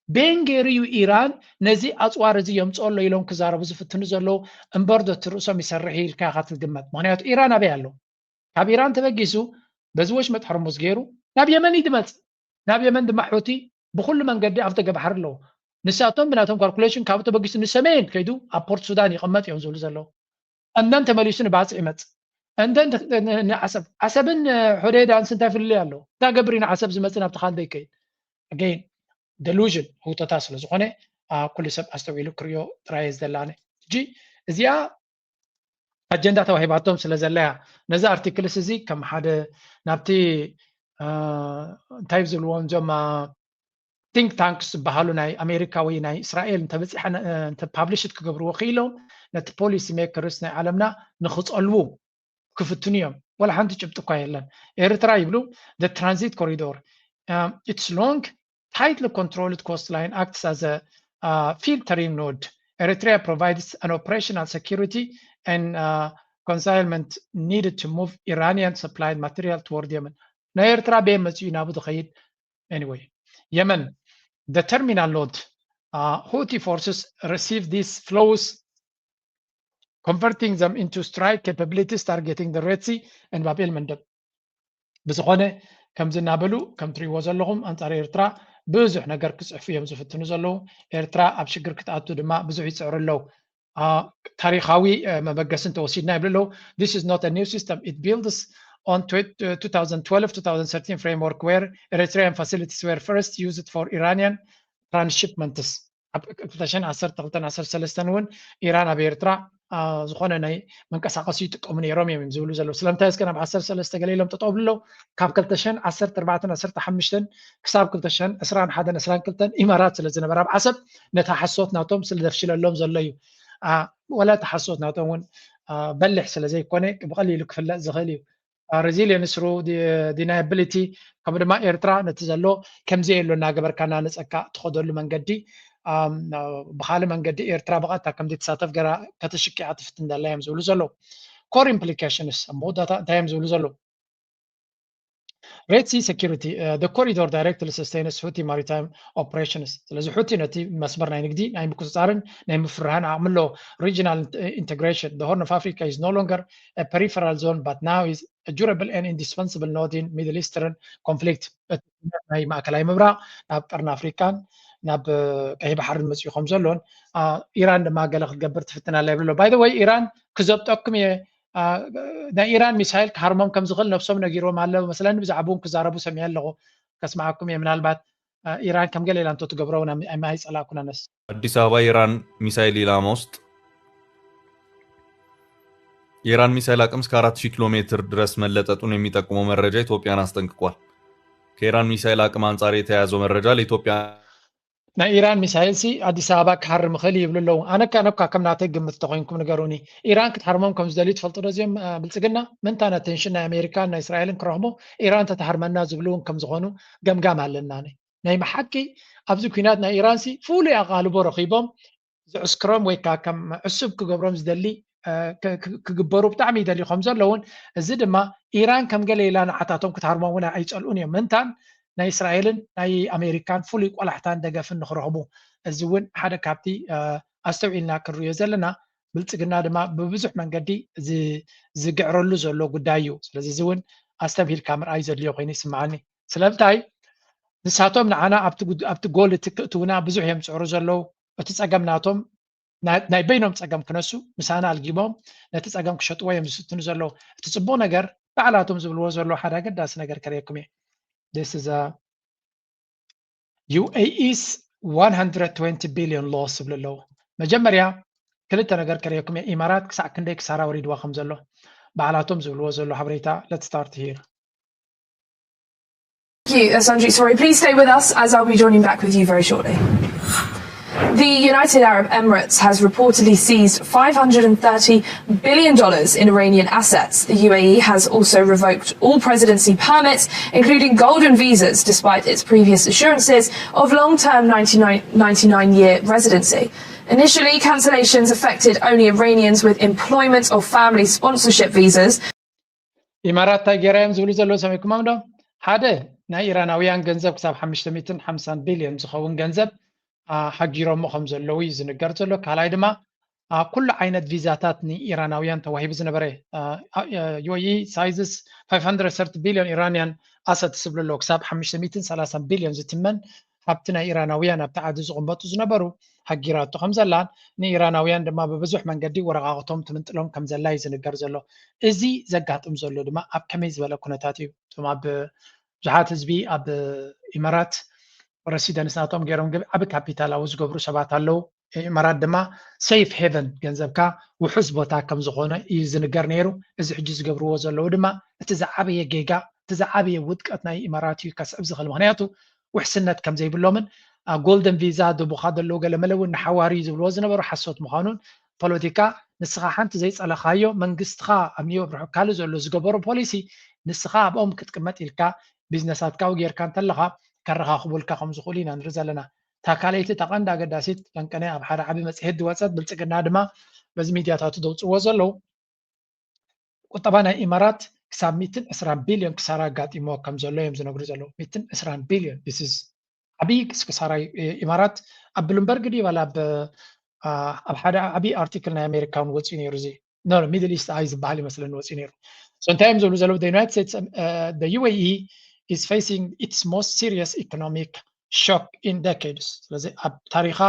ቤን ገይሩ እዩ ኢራን ነዚ ኣፅዋር እዚ የምፅኦ ኣሎ ኢሎም ክዛረቡ ዝፍትኑ ዘለዉ እምበር ዶ እቲ ርእሶም ይሰርሕ ኢልካ ኢኻ ትግመት። ምክንያቱ ኢራን ኣበይ ኣሎ? ካብ ኢራን ተበጊሱ በዚ ወሽመጥ ሕርሙዝ ገይሩ ናብ የመን እዩ ዝመፅእ። ናብ የመን ድማ ሑቲ ብኩሉ መንገዲ ኣብ ደገ ባሕሪ ኣለዉ። ንሳቶም ብናቶም ካልኩሌሽን ካብኡ ተበጊሱ ንሰሜን ከይዱ ኣብ ፖርት ሱዳን ይቕመጥ እዮም ዝብሉ ዘለዉ። እነን ተመሊሱ ንባፅዕ ይመፅእ። and then ንዓሰብ ዓሰብን ሆዴዳንስ እንታይ ፍልልይ ኣለዎ? እንታይ ገብር እዩ ንዓሰብ ዝመፅእ ናብቲ ካልደ ይከይድ? Again, delusion፣ ህውተታ ስለ ዝኾነ ኩሉ ሰብ ኣስተውዒሉ ክሪኦ ጥራይ እየ ዝደላነ። ሕጂ እዚኣ ኣጀንዳ ተዋሂባቶም ስለ ዘለያ ነዚ ኣርቲክልስ እዚ ከም ሓደ ናብቲ እንታይ ዝብልዎም እዞም think tanks ዝበሃሉ ናይ ኣሜሪካ ወይ ናይ እስራኤል እንተበፂሐ ፓብሊሽት ክገብርዎ ክኢሎም ነቲ ፖሊሲ ሜከርስ ናይ ዓለምና ንክፀልዉ ክፍትኑ እዮም። ወላ ሓንቲ ጭብጢ እኳ የለን። ኤርትራ ይብሉ the transit corridor, its long, tightly controlled coastline acts as a filtering node. Eritrea provides an operational security and concealment needed to move Iranian supplied material toward Yemen. ናይ ኤርትራ በየን መፂኡ ናብኡ ዝኸይድ? Anyway, Yemen, the terminal node. Houthi forces receive these flows, converting them into strike capabilities targeting the Red Sea and Bab el Mandeb. ብዝኾነ ከምዚ እናበሉ ከም ትሪእዎ ዘለኹም ኣንፃር ኤርትራ ብዙሕ ነገር ክፅሕፉ እዮም ዝፍትኑ ዘለዉ። ኤርትራ ኣብ ሽግር ክትኣቱ ድማ ብዙሕ ይፅዕሩ ኣለዉ። ታሪኻዊ መበገሲ እንተወሲድና ይብሉ ኣለዉ። This is not a new system, it builds on two thousand twelve two thousand thirteen framework where Eritrean facilities were first used for Iranian transshipments. ኣብ ክልተ ሽሕን ዓሰርተ ክልተን ዓሰርተ ሰለስተን እውን ኢራን ኣብ ኤርትራ ዝኾነ ናይ መንቀሳቀሲ ይጥቀሙ ነይሮም እዮም ዝብሉ ዘለዉ። ስለምንታይ እስከ ናብ ዓሰርተ ሰለስተ ገለ ኢሎም ጠጠው ብሎ ካብ ክልተ ሽሕን ዓሰርተ ኣርባዕተን ዓሰርተ ሓሙሽተን ክሳብ ክልተ ሽሕን ዕስራን ሓደን ዕስራን ክልተን ኢማራት ስለ ዝነበረ ኣብ ዓሰብ ነታ ሓሶት ናቶም ስለ ዘፍሽለሎም ዘሎ እዩ። ወላ እቲ ሓሶት ናቶም እውን በሊሕ ስለ ዘይኮነ ብቐሊሉ ክፍለጥ ዝኽእል እዩ። Resilience through deniability፣ ከምኡ ድማ ኤርትራ ነቲ ዘሎ ከምዚ የሎ እናገበርካ እናነፀካ ትኸደሉ መንገዲ ብካልእ መንገዲ ኤርትራ ብቐጥታ ከምዚ ትሳተፍ ገራ ከተሽኪዓ ትፍትን ዘላ እዮም ዝብሉ ዘለዉ። Core implications ኣብ መወዳእታ እንታይ እዮም ዝብሉ ዘለዉ? Red Sea security, the corridor directly sustains Houthi maritime operations. ስለዚ ሑቲ ነቲ መስመር ናይ ንግዲ ናይ ምቁፅፃርን ናይ ምፍርራህን ዓቕሚ ኣለዎ። Regional integration, the Horn of Africa is no longer a peripheral zone but now is a durable and indispensable node in Middle Eastern conflict. ናይ ማእከላይ ምብራቕ ናብ ቀርኒ ኣፍሪካን ናብ ቀይሕ ባሕርን መፅኡ ከም ዘሎን ኢራን ድማ ገለ ክትገብር ትፍትን ኣላ ይብሉ ኣለዉ። By the way ኢራን ክዘብጠኩም እየ፣ ናይ ኢራን ሚሳይል ክሃርሞም ከም ዝኽእል ነብሶም ነጊሮም ኣለዉ መስለኒ። ብዛዕባኡ ክዛረቡ ሰሚዐ ኣለኹ። ከስምዓኩም እየ። ምናልባት ኢራን ከም ገለ ኢላ እንተትገብሮ እውን ኣይፀላእኩን ኣነስ። ኣዲስ ኣበባ ኢራን ሚሳይል ኢላማ ውስጥ የኢራን ሚሳይል አቅም እስከ አራት ሺህ ኪሎ ሜትር ድረስ መለጠጡን የሚጠቁመው መረጃ ኢትዮጵያን አስጠንቅቋል። ከኢራን ሚሳይል አቅም አንጻር የተያዘው መረጃ ለኢትዮጵያ ናይ ኢራን ሚሳይል ሲ ኣዲስ ኣበባ ክሃርም ይኽእል ይብሉ ኣለዉ። ኣነ ከ ኣነ እኳ ከም ናተይ ግምት እንተኾይንኩም ንገሩኒ። ኢራን ክትሃርሞም ከም ዝደልዩ ትፈልጡ ዶ እዚኦም ብልፅግና? ምንታን ኣቴንሽን ናይ ኣሜሪካን ናይ እስራኤልን ክረኽቡ ኢራን ተትሃርመና ዝብሉ እውን ከም ዝኾኑ ገምጋም ኣለና። ናይ ብሓቂ ኣብዚ ኲናት ናይ ኢራን ሲ ፍሉይ ኣቓልቦ ረኺቦም ዝዕስክሮም ወይ ከዓ ከም ዕሱብ ክገብሮም ዝደሊ ክግበሩ ብጣዕሚ ይደልዩ ከም ዘለውን እዚ ድማ ኢራን ከም ገለ ኢላ ንዓታቶም ክትሃርሞም እውን ኣይፀልኡን እዮም። ምንታን ናይ እስራኤልን ናይ ኣሜሪካን ፍሉይ ቆላሕታን ደገፍን ንክረኽቡ እዚ እውን ሓደ ካብቲ ኣስተውዒልና ክንሪኦ ዘለና። ብልፅግና ድማ ብብዙሕ መንገዲ ዝግዕረሉ ዘሎ ጉዳይ እዩ። ስለዚ እዚ እውን ኣስተብሂልካ ምርኣይ ዘድልዮ ኮይኑ ይስምዓኒ። ስለምንታይ ንሳቶም ንዓና ኣብቲ ጎል እቲ ክእትውና ብዙሕ እዮም ዝፅዕሩ ዘለዉ። እቲ ፀገም ናቶም ናይ በይኖም ፀገም ክነሱ ምሳና ኣልጊቦም ነቲ ፀገም ክሸጥዎ እዮም ዝፍትኑ ዘለዉ። እቲ ፅቡቕ ነገር ባዕላቶም ዝብልዎ ዘለዉ ሓደ ኣገዳሲ ነገር ከርእየኩም እየ። This is a UAE's one hundred twenty billion loss ዝብሉ ኣለዉ። መጀመርያ ክልተ ነገር ከርእየኩም እየ። ኢማራት ክሳዕ ክንደይ ክሳራ ወሪድዋ ከም ዘሎ ባዕላቶም ዝብልዎ ዘለዉ ሓበሬታ። Let's start here. Thank you, Sanjit Sori. Please stay with us as I'll be joining back with you very shortly. The United Arab Emirates has reportedly seized five hundred and thirty billion dollars in Iranian assets. The UAE has also revoked all presidency permits, including golden visas, despite its previous assurances of long-term ninety-nine, ninety-nine-year residency. Initially, cancellations affected only Iranians with employment or family sponsorship visas. ኢማራት እንታይ ገይራ እዮም ዝብሉ ዘለዉ ሰሚዕኩሞም ዶ? ሓደ ናይ ኢራናውያን ገንዘብ ክሳብ ሓሙሽተ ሚእትን ሓምሳን ቢልዮን ዝኸውን ገንዘብ ሓጊሮሞ ከም ዘለዉ እዩ ዝንገር ዘሎ። ካልኣይ ድማ ኩሉ ዓይነት ቪዛታት ንኢራናውያን ተዋሂቡ ዝነበረ UAE seizes five hundred thirty billion Iranian assets ዝብሉ ኣለዉ። ክሳብ ሓሙሽተ ሚእትን ሰላሳን ቢልዮን ዝትመን ሃብቲ ናይ ኢራናውያን ኣብቲ ዓዲ ዝቕመጡ ዝነበሩ ሃጊራቶ ከም ዘላን ንኢራናውያን ድማ ብብዙሕ መንገዲ ወረቓቕቶም ትምንጥሎም ከም ዘላ እዩ ዝንገር ዘሎ። እዚ ዘጋጥም ዘሎ ድማ ኣብ ከመይ ዝበለ ኩነታት እዩ? እቶም ኣብ ብዙሓት ህዝቢ ኣብ ኢማራት ረሲደንስ ናቶም ገይሮም ግብ ዓቢ ካፒታላዊ ዝገብሩ ሰባት ኣለዉ። ኢማራት ድማ safe haven፣ ገንዘብካ ውሑስ ቦታ ከም ዝኾነ እዩ ዝንገር ነይሩ። እዚ ሕጂ ዝገብርዎ ዘለዉ ድማ እቲ ዝዓበየ ጌጋ፣ እቲ ዝዓበየ ውድቀት ናይ ኢማራት እዩ ከስዕብ ዝኽእል። ምኽንያቱ ውሕስነት ከም ዘይብሎምን፣ ኣ፣ ጎልደን ቪዛ ደቡኻ ዘለዉ ገለመለ እውን ንሓዋሪ ዝብልዎ ዝነበሩ ሓሶት ምዃኑን፣ ፖለቲካ ንስኻ ሓንቲ ዘይጸለኻዮ መንግስትኻ ኣብ ኒውዮርክ ርሑቅ ካልእ ዘሎ ዝገበሮ ፖሊሲ ንስኻ ኣብኦም ክትቅመጥ ኢልካ ቢዝነሳትካ ጌርካ እንተለኻ ከረኻኽቡልካ ከም ዝኽእሉ ኢና ንርኢ ዘለና። እታ ካልኣይቲ፣ እታ ቀንዲ ኣገዳሲት፣ ቀንቀነ ኣብ ሓደ ዓቢ መጽሔት ዝወጸት፣ ብልጽግና ድማ በዚ ሚድያታቱ ዘውጽእዎ ዘለዉ፣ ቁጠባ ናይ ኢማራት ክሳብ ሚእትን ዕስራን ቢልዮን ክሳራ ኣጋጢምዎ ከም ዘሎ እዮም ዝነግሩ ዘለዉ። ሚእትን ዕስራን ቢልዮን፣ this is ዓቢ ክሳራ እዩ። ኢማራት ኣብ ብሉምበርግ ድዩ በላ ኣብ፣ ኣ፣ ኣብ ሓደ ዓቢ ኣርቲክል ናይ ኣሜሪካ እውን ወጺኡ ነይሩ። እዚ ኖ፣ ሚድል ኢስት ኣይ ዝበሃል ይመስለኒ ወፂኡ ነይሩ። So እንታይ እዮም ዝብሉ ዘለዉ? The United States, uh, the U A E is facing its most serious economic shock in decades። ስለዚ ኣብ ታሪኻ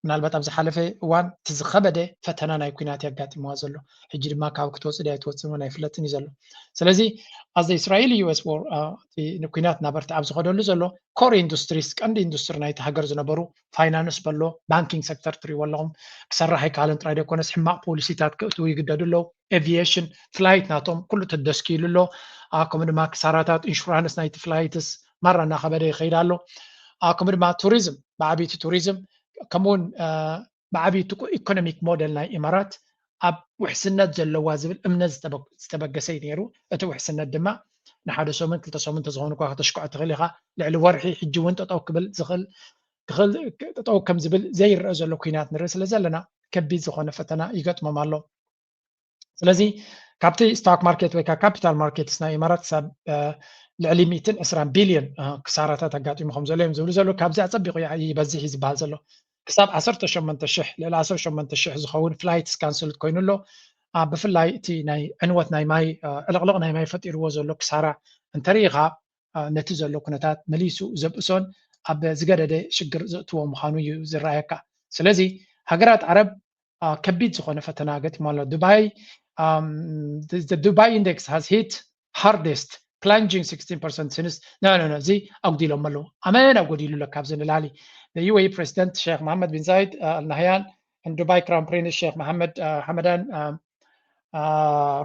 ምናልባት ኣብ ዝሓለፈ እዋን እቲ ዝኸበደ ፈተና ናይ ኩናት የጋጢምዋ ዘሎ። ሕጂ ድማ ካብ ክትወፅእ ድያ ኣይትወፅእን እውን ኣይፍለጥን እዩ ዘሎ። ስለዚ as the Israeli U S war, uh፣ እቲ ንኩናት እናበርትዐ ኣብ ዝኸደሉ ዘሎ core industries፣ ቀንዲ ኢንዱስትሪ ናይቲ ሃገር ዝነበሩ ፋይናንስ በሎ፣ ባንኪንግ ሴክተር ትሪእዎ ኣለኹም፣ ክሰርሕ ኣይከኣልን ጥራይ ዘይኮነስ ሕማቕ ፖሊሲታት ክእትዉ ይግደዱ ኣለዉ። ኤቪዬሽን ፍላይት ናቶም ኩሉ ተደስኪሉ ኣሎ። ኣ፣ ከምኡ ድማ ክሳራታት ኢንሹራንስ ናይቲ ፍላይትስ ማራ እናኸበደ ይኸይድ ኣሎ። ኣ፣ ከምኡ ድማ ቱሪዝም፣ ብዓቢይቲ ቱሪዝም ከምኡውን፣ ኣ፣ ብዓቢይቲ ኢኮኖሚክ ሞደል ናይ ኢማራት ኣብ ውሕስነት ዘለዋ ዝብል እምነት ዝተበ-፣ ዝተበገሰ እዩ ነይሩ። እቲ ውሕስነት ድማ ንሓደ ሰሙን ክልተ ሰሙን እንተዝኸውን እኳ ከተሽክዖ ትኽእል ኢኻ። ልዕሊ ወርሒ ሕጂ እውን ጠጠው ክብል ዝኽእል ክኽእል ጠጠው ከም ዝብል ዘይረአ ዘሎ ኩናት ንርኢ ስለ ዘለና ከቢድ ዝኾነ ፈተና ይገጥሞም ኣሎ። ስለዚ ካብቲ ስቶክ ማርኬት ወይ ከዓ ካፒታል ማርኬትስ ናይ ኢማራት ክሳብ፣ እ፣ ልዕሊ ሚእትን ዕስራን ቢልዮን፣ እ፣ ክሳራታት ኣጋጢሙ ከም ዘሎ እዮም ዝብሉ ዘለዉ። ካብዚ ኣጸቢቑ ይዓ-፣ ይበዝሕ እዩ ዝበሃል ዘሎ። ክሳብ ዓሰርተ ሸሞንተ ሽሕ፣ ልዕሊ ዓሰርተ ሸሞንተ ሽሕ ዝኸውን ፍላይትስ ካንስልድ ኮይኑ ኣሎ። ኣ፣ ብፍላይ እቲ ናይ ዕንወት ናይ ማይ፣ እ፣ ዕልቕልቕ ናይ ማይ ፈጢርዎ ዘሎ ክሳራ እንተርኢኻ፣ ኣ፣ ነቲ ዘሎ ኩነታት መሊሱ ዘብእሶን ኣብ ዝገደደ ሽግር ዘእትዎ ምዃኑ እዩ ዝረኣየካ። ስለዚ ሃገራት ዓረብ፣ ኣ፣ ከቢድ ዝኾነ ፈተና ገጢሙ ኣሎ። ዱባይ፣ ኣም፣ the, the Dubai index has hit hardest, plunging sixteen percent since, no, no, no፣ እዚ ኣጉዲሎም ኣለዉ። ኣመን ኣጎዲሉ ኣሎ ካብዚ ንላዕሊ። The U A E President Sheikh Mohammed bin Zayed, ኣ፣ Al Nahyan and Dubai Crown Prince Sheikh Mohammed, ኣ፣ Hamadan, ኣ፣ ኣ፣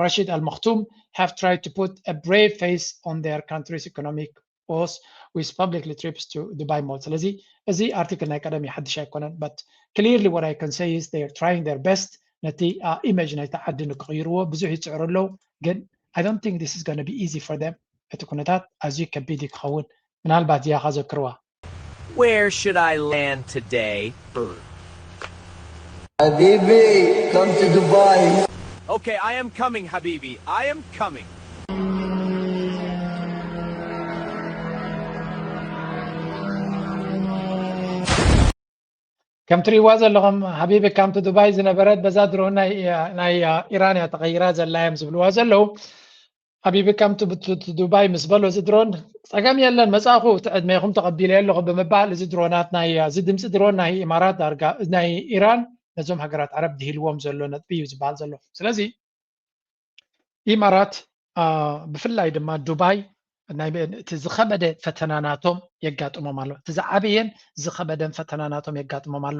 Rashid Al Maktoum have tried to put a brave face on their country's economic woes with publicly trips to Dubai Mall። ስለዚ እዚ ኣርቲክል ናይ ቀደም እዩ፣ ሓድሽ ኣይኮነን። But clearly what I can say is they are trying their best ነቲ፣ ኣ፣ ኢሜጅ ናይቲ ዓዲ ንክቕይርዎ ብዙሕ ይጽዕሩ ኣለዉ። ግን I don't think this is gonna be easy for them። እቲ ኩነታት ኣዝዩ ከቢድ እዩ ክኸውን። ምናልባት እዚኣ ከዘክርዋ። Where should I land today? حبيبي, come to Dubai. Okay, I am coming, Habibi. I am coming. ከም ትሪእዋ ዘለኹም፣ ሓቢቢ ካም ቱ ዱባይ ዝነበረት በዛ ድሮን ናይ፣ ናይ ኢራን እያ ተቐይራ ዘላ እዮም ዝብልዋ ዘለዉ። ሓቢቢ ካም ቱ፣ ቱ፣ ቱ ዱባይ ምስ በሎ፣ እዚ ድሮን ጸገም የለን፣ መጻእኹ፣ እቲ ዕድሜኹም ተቐቢለ ኣለኹ ብምባል፣ እዚ ድሮናት ናይ፣ እዚ ድምጺ ድሮን ናይ ኢማራት ዳርጋ፣ ናይ ኢራን ነዞም ሃገራት ዓረብ ድሂልዎም ዘሎ ነጥቢ እዩ ዝበሃል ዘሎ። ስለዚ ኢማራት፣ ኣ፣ ብፍላይ ድማ ዱባይ ናይ፣ እቲ ዝኸበደ ፈተና ናቶም የጋጥሞም ኣሎ። እቲ ዝዓበየን ዝኸበደን ፈተና ናቶም የጋጥሞም ኣሎ።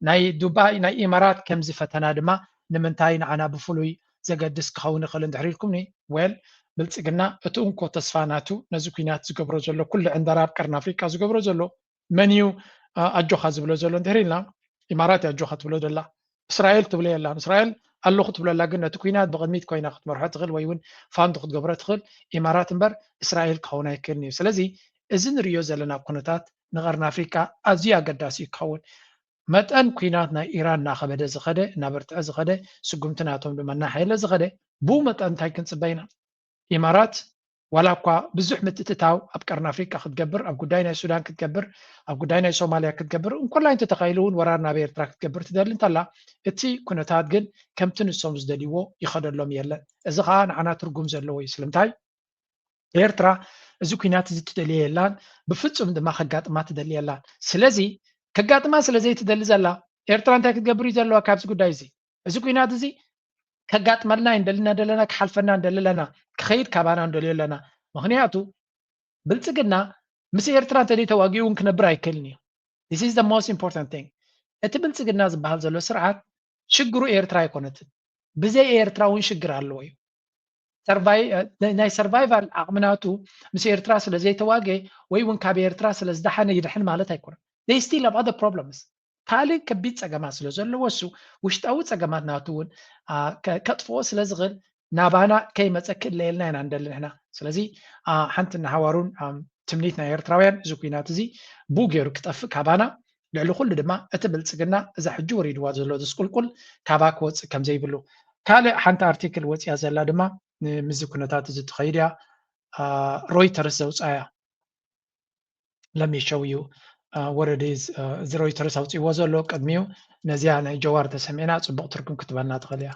ናይ ዱባይ፣ ናይ ኢማራት ከምዚ ፈተና ድማ ንምንታይ ንዓና ብፍሉይ ዘገድስ ክኸውን ይኽእል እንድሕር ኢልኩምኒ፣ ዌል፣ ብልጽግና እቲ እንኮ ተስፋ ናቱ ነዚ ኲናት ዝገብሮ ዘሎ፣ ኩሉ ዕንደራ ኣብ ቀርኒ ኣፍሪቃ ዝገብሮ ዘሎ መን እዩ፣ ኣ፣ ኣጆኻ ዝብሎ ዘሎ እንድሕር ኢልና፣ ኢማራት እያ ኣጆኻ ትብሎ ዘላ። እስራኤል ትብሎ የላን። እስራኤል ኣለኹ ትብሎ ኣላ፣ ግን ነቲ ኲናት ብቕድሚት ኮይና ክትመርሖ ትኽእል ወይ እውን ፋንድ ክትገብሮ ትኽእል ኢማራት እምበር እስራኤል ክኸውን ኣይክእልን እዩ። ስለዚ እዚ ንርእዮ ዘለና ኩነታት ንቐርኒ ኣፍሪቃ ኣዝዩ ኣገዳሲ እዩ ክኸውን። መጠን ኲናት ናይ ኢራን እናኸበደ ዝኸደ፣ እናበርትዐ ዝኸደ፣ ስጉምቲ ናቶም ድማ እናሓየለ ዝኸደ፣ ብኡ መጠን እንታይ ክንጽበ ኢና? ኢማራት ዋላ እኳ ብዙሕ ምትእትታው ኣብ ቀርኒ ኣፍሪቃ ክትገብር፣ ኣብ ጉዳይ ናይ ሱዳን ክትገብር፣ ኣብ ጉዳይ ናይ ሶማልያ ክትገብር፣ እንኮላይ እንተተኻኢሉ እውን ወራር ናብ ኤርትራ ክትገብር ትደሊ እንተላ፣ እቲ ኩነታት ግን ከምቲ ንሶም ዝደልይዎ ይኸደሎም የለን። እዚ ኸኣ ንዓና ትርጉም ዘለዎ እዩ። ስለምንታይ? ኤርትራ እዚ ኩናት እዚ ትደልዮ የላን፣ ብፍጹም ድማ ከጋጥማ ትደሊ የላን። ስለዚ ከጋጥማ ስለ ዘይትደሊ ዘላ ኤርትራ እንታይ ክትገብር እዩ ዘለዋ ካብዚ ጉዳይ እዚ? እዚ ኩናት እዚ ከጋጥመልና እዩ እንደልና ደለና፣ ክሓልፈና እንደለና፣ ክኸይድ ካባና እንደልዮ ኣለና። ምክንያቱ ብልጽግና ምስ ኤርትራ እንተደይ ተዋጊኡ እውን ክነብር ኣይክእልን እዩ። This is the most important thing። እቲ ብልጽግና ዝበሃል ዘሎ ስርዓት ሽግሩ ኤርትራ ኣይኮነትን። ብዘይ ኤርትራ እውን ሽግር ኣለዎ እዩ። ናይ ሰርቫይቫል ዓቕሚ ናቱ ምስ ኤርትራ ስለ ዘይተዋገ ወይ እውን ካብ ኤርትራ ስለ ዝደሓነ ይድሕን ማለት ኣይኮነን። They still have other problems። ካልእ ከቢድ ጸገማት ስለ ዘለዎ እሱ ውሽጣዊ ጸገማት ናቱ እውን ከጥፍኦ ስለ ዝኽእል ናባና ከይመጸ ክእለየልና ኢና እንደሊ ንሕና። ስለዚ ሓንቲ ንሃዋሩን ትምኒት ናይ ኤርትራውያን እዚ ኩናት እዚ ብኡ ገይሩ ክጠፍእ ካባና፣ ልዕሊ ኩሉ ድማ እቲ ብልጽግና እዛ ሕጂ ወሪድዋ ዘሎ ዝስቁልቁል ካባ ክወጽእ ከም ዘይብሉ። ካልእ ሓንቲ ኣርቲክል ወጽያ ዘላ ድማ ንምዚ ኩነታት እዚ ትኸይድ እያ። ሮይተርስ ዘውጻያ ለሚሸው እዩ ወረዲ እዚ ሮይተርስ ኣውፅዎ ዘሎ ቅድሚኡ ነዚያ ናይ ጀዋር ተሰሚዕና ፅቡቅ ትርጉም ክትበልና ትኽእል እያ።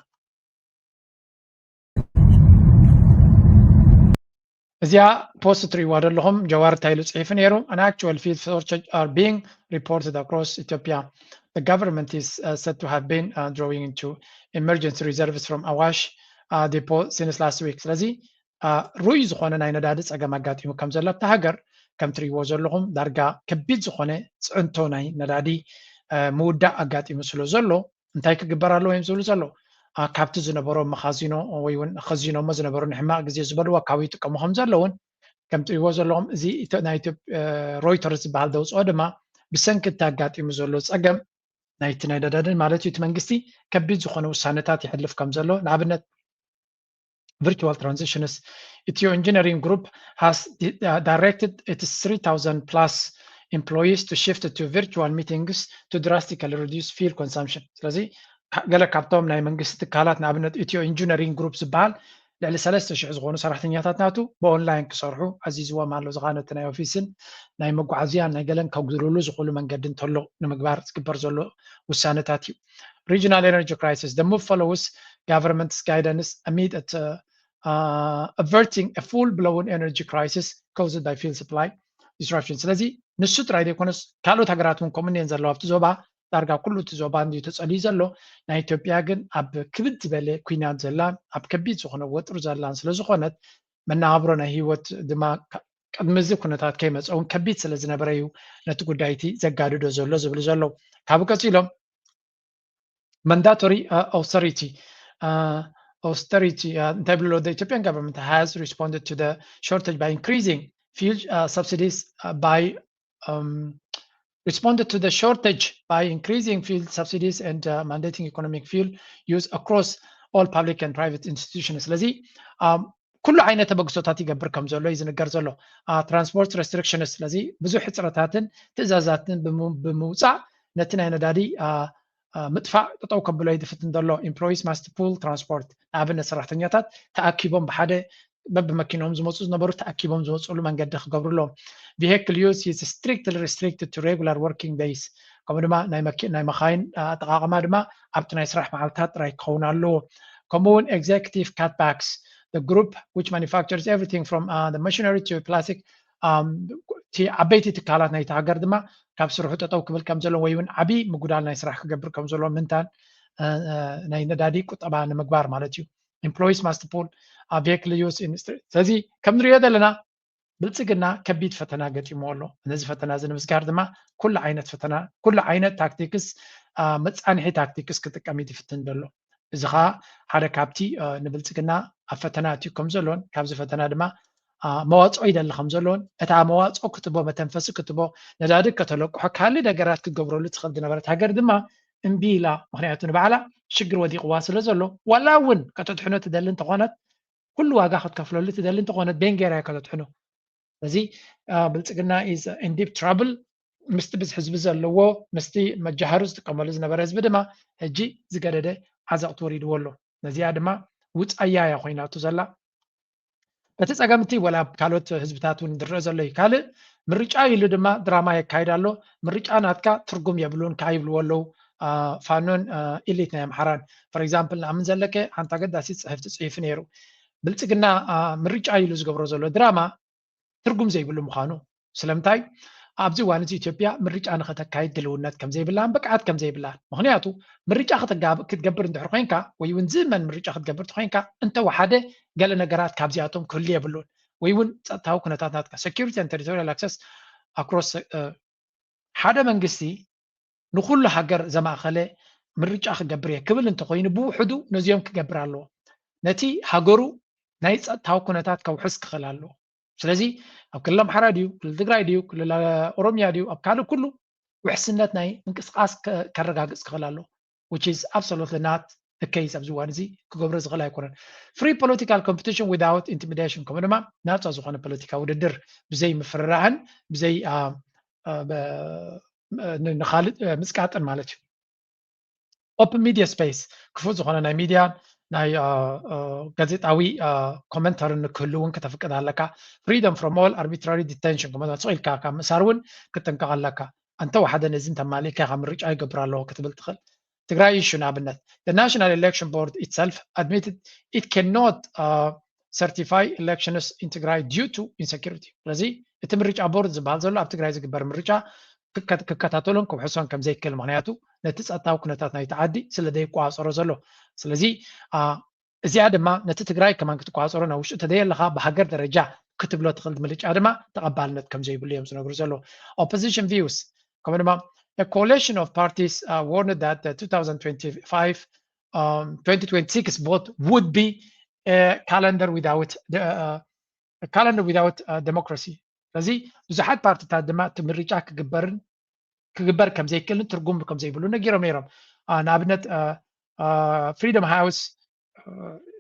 እዚኣ ፖስት ትሪእዋ ዘለኹም ጀዋር እንታይ ኢሉ ፅሒፉ ነይሩ? An actual field shortage are being reported across Ethiopia. The government is uh, said to have been uh, drawing into emergency reserves from Awash uh, depot since last week. ስለዚ ሩይ ዝኾነ ናይ ነዳዲ ፀገም ኣጋጢሙ ከም ዘሎ ኣብቲ ሃገር ከም ትሪእዎ ዘለኹም ዳርጋ ከቢድ ዝኾነ ፅዕንቶ ናይ ነዳዲ ምውዳእ ኣጋጢሙ ስለ ዘሎ እንታይ ክግበር ኣለዎ እዮም ዝብሉ ዘሎ ካብቲ ዝነበሮ መኻዚኖ ወይ እውን ኸዚኖሞ ዝነበሩ ንሕማቕ ግዜ ዝበልዎ ካብ ይጥቀሙ ከም ዘለውን ከም ትሪእዎ ዘለኹም እዚ ናይ ሮይተርስ ዝበሃል ዘውፅኦ ድማ ብሰንኪ እቲ ኣጋጢሙ ዘሎ ፀገም ናይቲ ናይ ነዳድን ማለት እዩ እቲ መንግስቲ ከቢድ ዝኾነ ውሳነታት ይሕልፍ ከም ዘሎ ንኣብነት virtual transitions Ethio Engineering Group has uh, directed its three thousand plus employees to shift to virtual meetings to drastically reduce fuel consumption ስለዚ ገለ ካብቶም ናይ መንግስቲ ትካላት ንኣብነት ኢትዮ ኢንጂነሪንግ ግሩፕ ዝበሃል ልዕሊ ሰለስተ ሽሕ ዝኾኑ ሰራሕተኛታት ናቱ ብኦንላይን ክሰርሑ ኣዚዝዎም ኣሎ ዝኻነቲ ናይ ኦፊስን ናይ መጓዓዝያን ናይ ገለን ከጉድልሉ ዝኽእሉ መንገዲ እንተሎ ንምግባር ዝግበር ዘሎ ውሳነታት እዩ Regional energy crisis. The move follows government's guidance amid it, uh, uh, averting a full-blown energy crisis caused by fuel supply disruption. ስለዚ ንሱ ጥራይ ዘይኮነስ ካልኦት ሃገራት እውን ከምኡ እኒአን ዘለዋ ኣብቲ ዞባ ዳርጋ ኩሉ እቲ ዞባ እንድዩ ተጸልዩ ዘሎ ናይ ኢትዮጵያ ግን ኣብ ክብድ ዝበለ ኩናት ዘላን ኣብ ከቢድ ዝኾነ ወጥሩ ዘላን ስለ ዝኾነት መነባብሮ ናይ ህይወት ድማ ቅድሚ እዚ ኩነታት ከይመፀ እውን ከቢድ ስለ ዝነበረ እዩ ነቲ ጉዳይ እቲ ዘጋድዶ ዘሎ ዝብሉ ዘለዉ ካብኡ ቀፂሎም mandatory uh, austerity. Uh, austerity, uh, the Ethiopian government has responded to the shortage by increasing fuel uh, subsidies uh, by um, responded to the shortage by increasing fuel subsidies and uh, mandating economic fuel use across all public and private institutions. ስለዚ ኩሉ ዓይነት ተበግሶታት ይገብር ከም ዘሎ እዩ ዝንገር ዘሎ transport restrictions ስለዚ ብዙሕ ሕፅረታትን ትእዛዛትን ብምውፃእ ነቲ ናይ ነዳዲ ምጥፋእ ጠጠው ከብሎ ይድፍትን ዘሎ employees must pool transport ንኣብነት ሰራሕተኛታት ተኣኪቦም ብሓደ በብመኪኖም ዝመፁ ዝነበሩ ተኣኪቦም ዝመፅሉ መንገዲ ክገብሩ ኣለዎም vehicle use is strictly restricted to regular working days ከምኡ ድማ ናይ መካይን ኣጠቃቅማ ድማ ኣብቲ ናይ ስራሕ መዓልታት ጥራይ ክኸውን ኣለዎ ከምኡ እውን executive cutbacks the group which manufactures everything from uh, the machinery to plastic እቲ ዓበይቲ ትካላት ናይቲ ሃገር ድማ ካብ ስርሑ ጠጠው ክብል ከም ዘለዎ ወይ እውን ዓብዪ ምጉዳል ናይ ስራሕ ክገብር ከም ዘለዎ ምንታን ናይ ነዳዲ ቁጠባ ንምግባር ማለት እዩ employees must pool vehicle use ስለዚ ከም ንሪኦ ዘለና ብልፅግና ከቢድ ፈተና ገጢሞ ኣሎ ነዚ ፈተና እዚ ንምስጋር ድማ ኩሉ ዓይነት ፈተና ኩሉ ዓይነት ታክቲክስ መፃንሒ ታክቲክስ ክጥቀም ይትፍትን ዘሎ እዚ ከዓ ሓደ ካብቲ ንብልፅግና ኣብ ፈተና ኣትዩ ከም ዘሎን ካብዚ ፈተና ድማ መዋፅኦ ይደሊ ከም ዘሎን እታ መዋፅኦ ክትቦ መተንፈሲ ክትቦ ነዳዲ ከተለቅሖ ካልእ ነገራት ክትገብረሉ ትኽእል ዝነበረት ሃገር ድማ እምቢ ኢላ ምክንያቱ ንባዕላ ሽግር ወዲቕዋ ስለ ዘሎ ዋላ እውን ከተድሕኖ ትደሊ እንተኾነት ኩሉ ዋጋ ክትከፍለሉ ትደሊ እንተኾነት ቤንጌራ እያ ከተድሕኖ ስለዚ ብልፅግና is in deep trouble ምስቲ ብዝሒ ህዝቢ ዘለዎ ምስቲ መጃሃሩ ዝጥቀመሉ ዝነበረ ህዝቢ ድማ ሕጂ ዝገደደ ዓዘቕቲ ወሪድዎ ኣሎ ነዚኣ ድማ ውፃያ እያ ኮይናቱ ዘላ በቲ ፀገምቲ ወላ ካልኦት ህዝብታት እውን ዝረአ ዘሎ እዩ ካልእ ምርጫ ኢሉ ድማ ድራማ የካይድ ኣሎ ምርጫ ናትካ ትርጉም የብሉን ከዓ ይብልዎ ኣለዉ ፋኖን ኢሊት ናይ ኣምሓራን for example ንኣምን ዘለከ ሓንቲ ኣገዳሲት ፅሕፍቲ ፅሒፉ ነይሩ ብልፅግና ምርጫ ኢሉ ዝገብሮ ዘሎ ድራማ ትርጉም ዘይብሉ ምዃኑ። ስለምንታይ? ኣብዚ እዋን እዚ ኢትዮጵያ ምርጫ ንኸተካይድ ድልውነት ከም ዘይብላን ብቅዓት ከም ዘይብላን። ምኽንያቱ ምርጫ ክትገብር እንድሕር ኮይንካ ወይ እውን ዝእመን ምርጫ ክትገብር እንተ ኮይንካ እንተወሓደ ገለ ነገራት ካብዚኣቶም ክህሉ የብሉን። ወይ እውን ጸጥታዊ ኩነታት ናትካ፣ security and territorial access across ሓደ መንግስቲ ንኩሉ ሃገር ዘማእኸለ ምርጫ ክገብር እየ ክብል እንተኮይኑ ብውሕዱ ነዚኦም ክገብር ኣለዎ። ነቲ ሃገሩ ናይ ጸጥታዊ ኩነታት ከውሕስ ክኽእል ኣለዎ። ስለዚ ኣብ ክልል ኣምሓራ ድዩ፣ ክልል ትግራይ ድዩ፣ ክልል ኦሮሚያ ድዩ፣ ኣብ ካልእ ኩሉ ውሕስነት ናይ ምንቅስቃስ ከረጋግጽ ክኽእል ኣለዎ። Which is absolutely not the case ኣብዚ እዋን እዚ ክገብሮ ዝኽእል ኣይኮነን። Free political competition without intimidation ከምኡ ድማ ናፃ ዝኾነ ፖለቲካ ውድድር ብዘይ ምፍርራህን ብዘይ ንኻልእ ምፅቃጥን ማለት እዩ። Open media space ክፉት ዝኾነ ናይ ሚድያን ናይ ጋዜጣዊ ኮመንተሪ ንክህሉ እውን ከተፍቅድ ኣለካ። Freedom from all arbitrary detention ከም ስቕ ኢልካ ካብ ምእሳር እውን ክትጥንቀቕ ኣለካ። እንተወሓደ ነዚ እንተማሊእካ ካብ ምርጫ ይገብር ኣለዎ ክትብል ትኽእል። ትግራይ issue ንኣብነት the National Election Board itself admitted it cannot certify elections in Tigray due to insecurity። ስለዚ እቲ ምርጫ ቦርድ ዝበሃል ዘሎ ኣብ ትግራይ ዝግበር ምርጫ ክከታተሎን ክውሕሶን ከም ዘይክእል ምክንያቱ ነቲ ጸጥታዊ ኩነታት ናይቲ ዓዲ ስለ ዘይቆጻጸሮ ዘሎ። ስለዚ እዚኣ ድማ ነቲ ትግራይ ከማን ክትቆጻጸሮ ናብ ውሽጢ ተደየለኻ ብሃገር ደረጃ ክትብሎ ትኽእል ምርጫ ድማ ተቐባልነት ከም ዘይብሉ እዮም ዝነግሩ ዘለዉ። Opposition views ከምኡ ድማ coalition of parties warned that two thousand twenty-five twenty twenty-six vote would be calendar without calendar without democracy። ስለዚ ብዙሓት ፓርቲታት ድማ እቲ ምርጫ ክግበርን ክግበር ከም ዘይክእልን ትርጉም ከም ዘይብሉ ነጊሮም ነይሮም። ንኣብነት Freedom House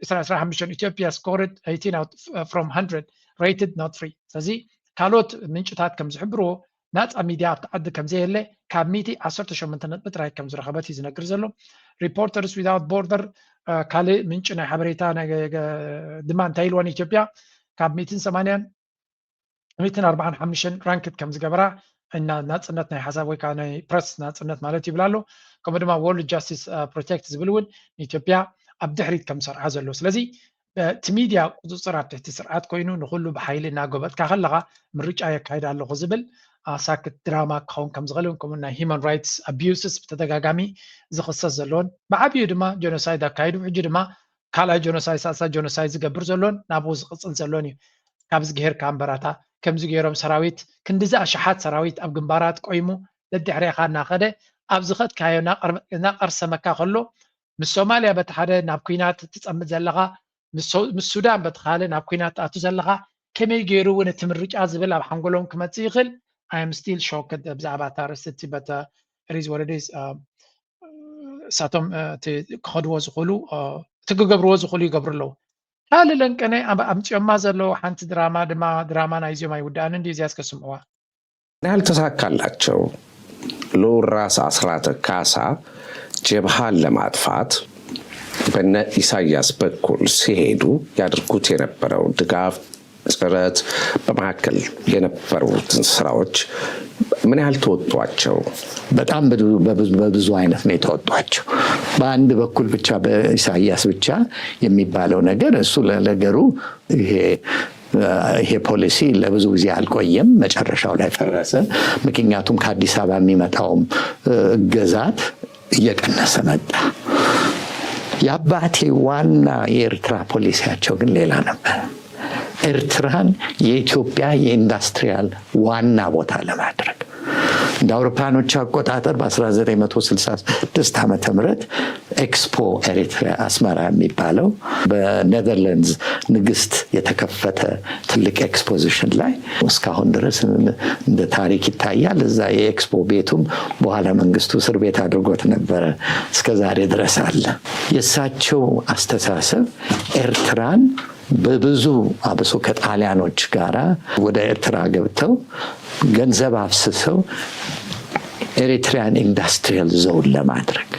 ዕስራ ዕስራ ሓሙሽተ Ethiopia scored eighteen out from hundred rated not free። ስለዚ ካልኦት ምንጭታት ከም ዝሕብርዎ ናፃ ሚድያ ኣብቲ ዓዲ ከም ዘየለ ካብ ሚእቲ ዓሰርተ ሸሞንተ ነጥቢ ጥራይ ከም ዝረኸበት እዩ ዝነግር ዘሎ። Reporters Without Border ካልእ ምንጭ ናይ ሓበሬታ ድማ እንታይ ኢልወን ኢትዮጵያ ካብ ሚእትን ሰማንያን ሚእትን ኣርባዓን ሓሙሽተን ራንክድ ከም ዝገበራ እና ናፅነት ናይ ሓሳብ ወይ ከዓ ናይ ፕረስ ናፅነት ማለት ይብል ኣሎ። ከምኡ ድማ World Justice Project ዝብል እውን ንኢትዮጵያ ኣብ ድሕሪት ከም ዝሰርዓ ዘሎ። ስለዚ እቲ ሚድያ ቁፅፅር ኣብ ትሕቲ ስርዓት ኮይኑ ንኩሉ ብሓይሊ እናጎበጥካ ከለካ ምርጫ የካይድ ኣለኹ ዝብል ሳክት ድራማ ክኸውን ከም ዝኽእል እውን ከምኡ ናይ human rights abuses ብተደጋጋሚ ዝኽሰስ ዘለዎን ብዓብዩ ድማ ጀኖሳይድ ኣካይዱ ሕጂ ድማ ካልኣይ ጀኖሳይድ ሳልሳይ ጀኖሳይድ ዝገብር ዘሎን ናብኡ ዝቕፅል ዘሎን እዩ። ካብ ዝገሄርካ እምበራታ ከምዚ ገይሮም ሰራዊት ክንድዚ ኣሽሓት ሰራዊት ኣብ ግንባራት ቆይሙ ደድሕሬኻ እናኸደ ኣብ ዝኸድካዮ እናቐርሰመካ ከሎ ምስ ሶማልያ በቲ ሓደ ናብ ኩናት ትፀምድ ዘለኻ ምስ ሱዳን በቲ ካልእ ናብ ኩናት ትኣቱ ዘለኻ ከመይ ገይሩ እውን እቲ ምርጫ ዝብል ኣብ ሓንጎሎም ክመፅእ ይኽእል። I am still shocked ብዛዕባ እታ ርእስቲ but it is what it is። እሳቶም ክኸድዎ ዝኽእሉ እቲ ክገብርዎ ዝኽእሉ ይገብሩ ኣለዉ። ካልእ ለንቀነ ኣምፅኦማ ዘለዉ ሓንቲ ድራማ ድማ ድራማ ናይዚኦም ኣይውዳእን እንዲ እዚያ እስከ ስምዕዋ። ምን ያህል ተሳካላቸው? ልዑል ራስ አስራተ ካሳ ጀብሃን ለማጥፋት በነ ኢሳያስ በኩል ሲሄዱ ያደርጉት የነበረው ድጋፍ ጥረት በመካከል የነበሩትን ስራዎች ምን ያህል ተወጧቸው? በጣም በብዙ አይነት ነው የተወጧቸው። በአንድ በኩል ብቻ በኢሳያስ ብቻ የሚባለው ነገር እሱ ለነገሩ ይሄ ይሄ ፖሊሲ ለብዙ ጊዜ አልቆየም፣ መጨረሻው ላይ ፈረሰ። ምክንያቱም ከአዲስ አበባ የሚመጣውም እገዛት እየቀነሰ መጣ። የአባቴ ዋና የኤርትራ ፖሊሲያቸው ግን ሌላ ነበር። ኤርትራን የኢትዮጵያ የኢንዱስትሪያል ዋና ቦታ ለማድረግ እንደ አውሮፓኖች አቆጣጠር በ1966 ዓመተ ምህረት ኤክስፖ ኤሪትሪያ አስመራ የሚባለው በኔዘርላንድስ ንግስት የተከፈተ ትልቅ ኤክስፖዚሽን ላይ እስካሁን ድረስ እንደ ታሪክ ይታያል። እዛ የኤክስፖ ቤቱም በኋላ መንግስቱ እስር ቤት አድርጎት ነበረ፣ እስከ ዛሬ ድረስ አለ። የእሳቸው አስተሳሰብ ኤርትራን በብዙ አብሶ ከጣሊያኖች ጋራ ወደ ኤርትራ ገብተው ገንዘብ አፍስሰው ኤሪትሪያን ኢንዱስትሪያል ዞን ለማድረግ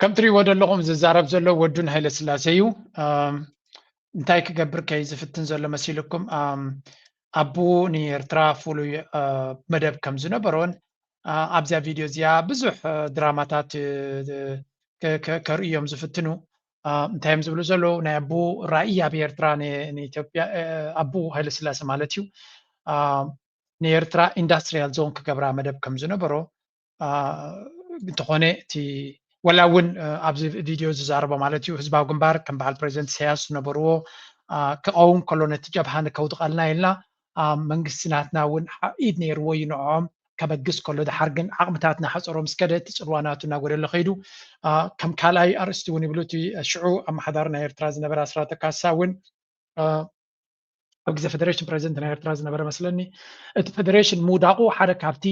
ከም ትሪእዎ ዘለኹም ዝዛረብ ዘሎ ወዱን ሃይለ ስላሴ እዩ። እንታይ ክገብር ከይ ዝፍትን ዘሎ መሲልኩም? ኣቡ ንኤርትራ ፍሉይ መደብ ከም ዝነበሮን ኣብዚኣ ቪድዮ እዚኣ ብዙሕ ድራማታት ከርእዮም ዝፍትኑ እንታይ እዮም ዝብሉ ዘለዉ? ናይ ኣቦ ራእይ ኣብ ኤርትራ ንኢትዮጵያ፣ ኣቦ ሃይለስላሴ ማለት እዩ፣ ንኤርትራ ኢንዳስትሪያል ዞን ክገብራ መደብ ከም ዝነበሮ፣ እንተኾነ እቲ ወላ እውን ኣብዚ ቪድዮ ዝዛረቦ ማለት እዩ፣ ህዝባዊ ግንባር ከም በዓል ፕሬዚደንት ኢሳያስ ዝነበርዎ ክቐውም ከሎ ነቲ ጀብሃ ንከውድቐልና ኢልና፣ መንግስቲ ናትና እውን ኢድ ነይርዎ እዩ ንዕኦም ከበግስ ከሎ፣ ድሓር ግን ዓቕምታት እናሓፀሮ ምስ ከደ እቲ ፅልዋ ናቱ እናጎደለ ከይዱ። ከም ካልኣይ ኣርእስቲ እውን ይብሉ፣ እቲ ሽዑ ኣመሓዳሪ ናይ ኤርትራ ዝነበረ ኣስራተ ካሳ እውን ኣብ ግዜ ፌደሬሽን ፕሬዚደንት ናይ ኤርትራ ዝነበረ መስለኒ፣ እቲ ፌደሬሽን ምውዳቑ ሓደ ካብቲ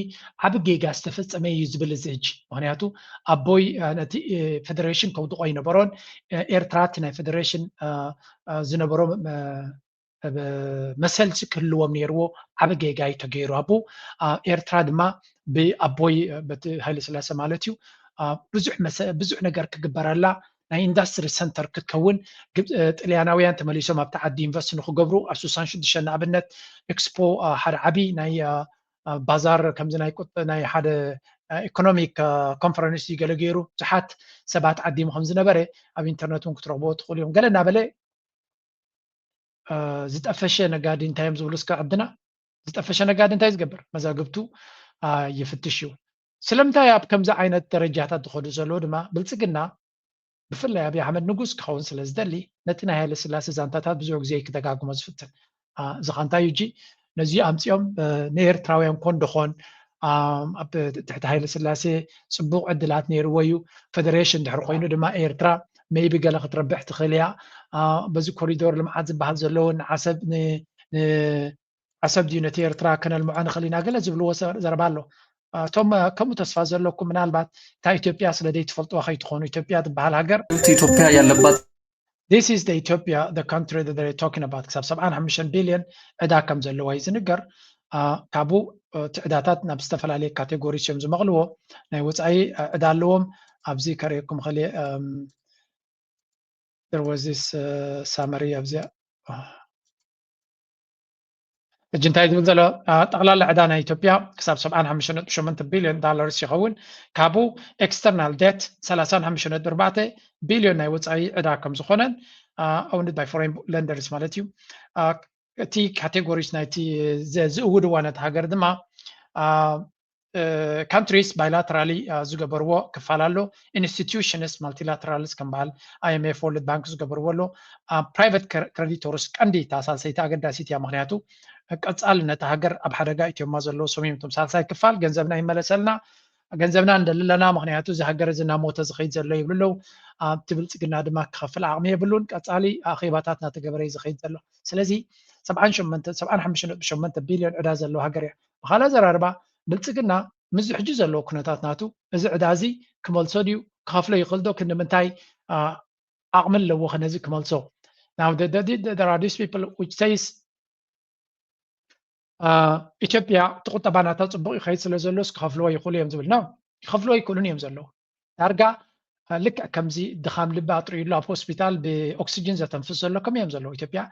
ዓቢ ጌጋ ዝተፈጸመ እዩ ዝብል እዚ ሕጂ። ምኽንያቱ ኣቦይ ነቲ ፌደሬሽን ከውድቖ ኣይነበሮን። ኤርትራ እቲ ናይ ፌደሬሽን ዝነበሮ መሰልሲ ክህልዎም ነይርዎ። ዓቢ ጌጋ እዩ ተገይሩ ኣብኡ። ኤርትራ ድማ ብኣቦይ በቲ ሃይለስላሴ ማለት እዩ ብዙሕ ነገር ክግበረላ ናይ ኢንዳስትሪ ሰንተር ክትከውን፣ ጥልያናውያን ተመሊሶም ኣብቲ ዓዲ ኢንቨስት ንክገብሩ ኣብ ስሳን ሽዱሽተ ንኣብነት ኤክስፖ ሓደ ዓቢ ናይ ባዛር ከምዚ ናይ ሓደ ኢኮኖሚክ ኮንፈረንስ እዩ ገለ ገይሩ። ብዙሓት ሰባት ዓዲሙ ከም ዝነበረ ኣብ ኢንተርነት እውን ክትረኽቦ ትኽእሉ እዮም። ገለ እናበለ ዝጠፈሸ ነጋዲ እንታይ እዮም ዝብሉ እስከ ዓድና? ዝጠፈሸ ነጋዲ እንታይ ዝገብር? መዛግብቱ ይፍትሽ እዩ። ስለምንታይ ኣብ ከምዚ ዓይነት ደረጃታት ዝኸዱ ዘለዉ ድማ ብልጽግና ብፍላይ ኣብይ ኣሕመድ ንጉስ ክኸውን ስለ ዝደሊ ነቲ ናይ ሃይለ ስላሴ ዛንታታት ብዙሕ ግዜ ክደጋግሞ ዝፍትን። እዚ ኸ እንታይ እዩ? ነዚ ኣምፂኦም ንኤርትራውያን ኮን ደኾን ኣብ ትሕቲ ሃይለ ስላሴ ፅቡቕ ዕድላት ነይርዎ እዩ። ፌደሬሽን ድሕሪ ኮይኑ ድማ ኤርትራ ሜይቢ ገለ ክትረብሕ ትኽእል እያ። በዚ ኮሪዶር ልምዓት ዝበሃል ዘለውን ዓሰብ ዓሰብ ድዩ ነቲ ኤርትራ ከነልምዖ ንኽእል ኢና ገለ ዝብልዎ ዘረባ ኣሎ። እቶም ከምኡ ተስፋ ዘለኩም ምናልባት እታ ኢትዮጵያ ስለ ዘይትፈልጥዋ ከይትኾኑ፣ ኢትዮጵያ ትበሃል ሃገር ኢትዮጵያ ያለባት This is the Ethiopia, the country that they're talking about. ክሳብ ሰብዓን ሓሙሽተን ቢልዮን ዕዳ ከም ዘለዋ እዩ ዝንገር። ካብኡ እቲ ዕዳታት ናብ ዝተፈላለየ ካቴጎሪስ እዮም ዝመቕልዎ። ናይ ወፃኢ ዕዳ ኣለዎም። ኣብዚ ከርእየኩም ኸልየ there was this summary ኣብዚኣ ሕጂ እንታይ ዝብል ዘሎ? ጠቕላላ ዕዳ ናይ ኢትዮጵያ ክሳብ ሰብዓን ሓሙሽተ ነጥቢ ሸሞንተ ቢልዮን ዳላርስ ይኸውን። ካብኡ ኤክስተርናል ዴት ሰላሳን ሓሙሽተ ነጥቢ ኣርባዕተ ቢልዮን ናይ ወፃኢ ዕዳ ከም ዝኾነን owned by foreign lenders ማለት እዩ። እቲ ካቴጎሪስ ናይቲ ዝእውድዋ ነቲ ሃገር ድማ ካንትሪስ ባይላተራሊ ዝገበርዎ ክፋል ኣሎ። ኢንስቲትዩሽንስ ማልቲላተራልስ ከም በዓል ኣይኤምኤፍ፣ ወርልድ ባንክ ዝገበርዎ ኣሎ። ፕራይቨት ክረዲቶርስ ቀንዲ እታ ሳልሰይቲ ኣገዳሲት እያ። ምክንያቱ ቀፃሊ ነቲ ሃገር ኣብ ሓደጋ እትዮማ ዘለዉ ሰሚም እቶም ሳልሳይ ክፋል ገንዘብና ይመለሰልና፣ ገንዘብና እንደሊ ኣለና፣ ምክንያቱ እዚ ሃገር እዚ እናሞተ ዝኸይድ ዘሎ ይብሉ ኣለዉ። ኣብቲ ብልፅግና ድማ ክኸፍል ዓቕሚ የብሉን። ቀፃሊ ኣኼባታት እናተገበረ እዩ ዝኸይድ ዘሎ። ስለዚ ሰብዓን ሸሞንተ ሰብዓን ሓሙሽተ ነጥቢ ሸሞንተ ቢልዮን ዕዳ ዘለዎ ሃገር እያ። ብኻልእ ኣዘራርባ ብልፅግና ምስዚ ሕጂ ዘለዎ ኩነታት ናቱ እዚ ዕዳ እዚ ክመልሶ ድዩ? ክኸፍሎ ይኽእል ዶ? ክንዲ ምንታይ ዓቕሚ ኣለዎ ነዚ ክመልሶ? Now there are these people which says ኢትዮጵያ እቲ ቁጠባ ናታ ፅቡቕ ይኸይድ ስለ ዘሎስ ክኸፍልዎ ይኽእሉ እዮም ዝብል ነው። ክኸፍልዎ ኣይክእሉን እዮም ዘለዉ። ዳርጋ ልክዕ ከምዚ ድኻም ልቢ ኣጥርዩሉ ኣብ ሆስፒታል ብኦክሲጅን ዘተንፍስ ዘሎ ከም እዮም ዘለዉ። ኢትዮጵያ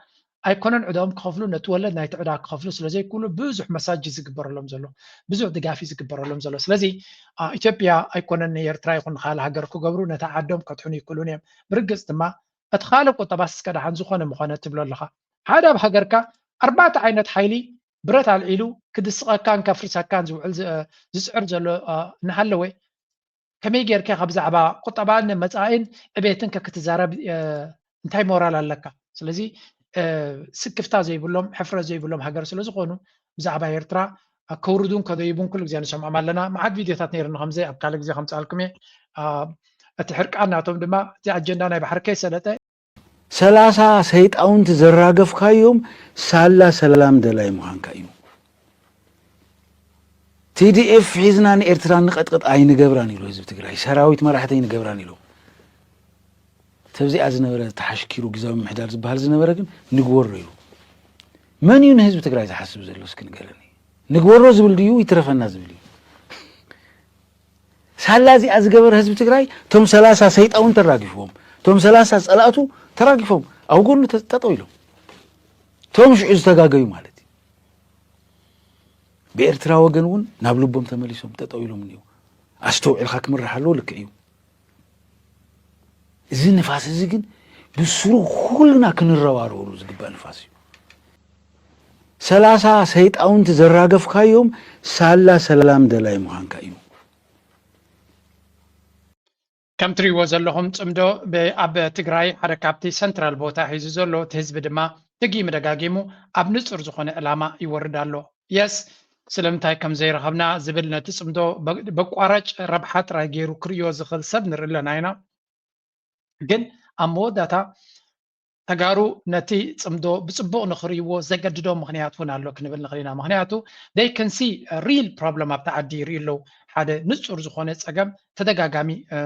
ኣይኮነን ዕዳኦም ክኸፍሉ፣ ነቲ ወለድ ናይቲ ዕዳ ክኸፍሉ ስለ ዘይክእሉ ብዙሕ መሳጅ ዝግበረሎም ዘሎ፣ ብዙሕ ድጋፍ እዩ ዝግበረሎም ዘሎ። ስለዚ ኢትዮጵያ ኣይኮነን ንኤርትራ ይኹን ንካልእ ሃገር ክገብሩ ነታ ዓዶም ከድሕኑ ይክእሉን እዮም። ብርግፅ ድማ እቲ ካልእ ቁጠባስ እስከ ደሓን ዝኾነ ምኾነ ትብሎ ኣለኻ። ሓደ ኣብ ሃገርካ ኣርባዕተ ዓይነት ሓይሊ ብረት ኣልዒሉ ክድስቐካን ከፍርሰካን ዝውዕል ዝፅዕር ዘሎ እናሃለወ ከመይ ጌርካ ኢኻ ብዛዕባ ቁጠባን መፃኢን ዕቤትን ከክትዛረብ እንታይ ሞራል ኣለካ? ስለዚ ስክፍታ ዘይብሎም ሕፍረት ዘይብሎም ሃገር ስለ ዝኾኑ ብዛዕባ ኤርትራ ከውርዱን ከደይቡን ኩሉ ግዜ ንሰምዖም ኣለና። መዓት ቪድዮታት ነይርኒ ከምዚ ኣብ ካልእ ግዜ ከምፅኣልኩም እየ። እቲ ሕርቃን ናቶም ድማ እቲ ኣጀንዳ ናይ ባሕሪ ከይሰለጠ ሰላሳ ሰይጣውንቲ ዘራገፍካዮም ሳላ ሰላም ደላይ ምዃንካ እዩ። ቲዲኤፍ ሒዝና ንኤርትራ ንቐጥቅጥ ኣይንገብራን ኢሉ ህዝቢ ትግራይ፣ ሰራዊት መራሕቲ ኣይንገብራን ኢሉ። ተብዚኣ ዝነበረ ተሓሽኪሩ ግዛዊ ምሕዳር ዝበሃል ዝነበረ ግን ንግበሮ ኢሉ። መን እዩ ንህዝቢ ትግራይ ዝሓስብ ዘሎ እስኪ ንገረኒ? ንግበሮ ዝብል ድዩ ይትረፈና ዝብል እዩ? ሳላ እዚኣ ዝገበረ ህዝቢ ትግራይ እቶም ሰላሳ ሰይጣውን ተራጊፍዎም፣ እቶም ሰላሳ ፀላእቱ ተራጊፎም ኣብ ጎኑ ጠጠው ኢሎም፣ እቶም ሽዑ ዝተጋገዩ ማለት እዩ። ብኤርትራ ወገን እውን ናብ ልቦም ተመሊሶም ጠጠው ኢሎም እኒው። ኣስተውዒልካ ክምራሕ ኣለዎ። ልክዕ እዩ። እዚ ንፋስ እዚ ግን ብስሩ ኩልና ክንረባረበሉ ዝግባእ ንፋስ እዩ። ሰላሳ ሰይጣውንቲ ዘራገፍካዮም ሳላ ሰላም ደላይ ምዃንካ እዩ። ከም ትሪእዎ ዘለኹም ጽምዶ ብ- ኣብ ትግራይ ሓደ ካብቲ ሰንትራል ቦታ ሒዙ ዘሎ፣ እቲ ህዝቢ ድማ ደጊሙ ደጋጊሙ ኣብ ንጹር ዝኾነ ዕላማ ይወርድ ኣሎ። የስ ስለምንታይ ከም ዘይረኸብና ዝብል ነቲ ጽምዶ በ- በቋራጭ ረብሓ ጥራይ ገይሩ ክርእዮ ዝኽእል ሰብ ንርኢ ኣለና ኢና። ግን ኣብ መወዳእታ ተጋሩ ነቲ ጽምዶ ብጽቡቕ ንኽርእይዎ ዘገድዶም ምኽንያት እውን ኣሎ ክንብል ንኽእል ኢና። ምኽንያቱ they can see real problem ኣብቲ ዓዲ ይርእዩ ኣለዉ። ሓደ ንጹር ዝኾነ ጸገም ተደጋጋሚ እ፣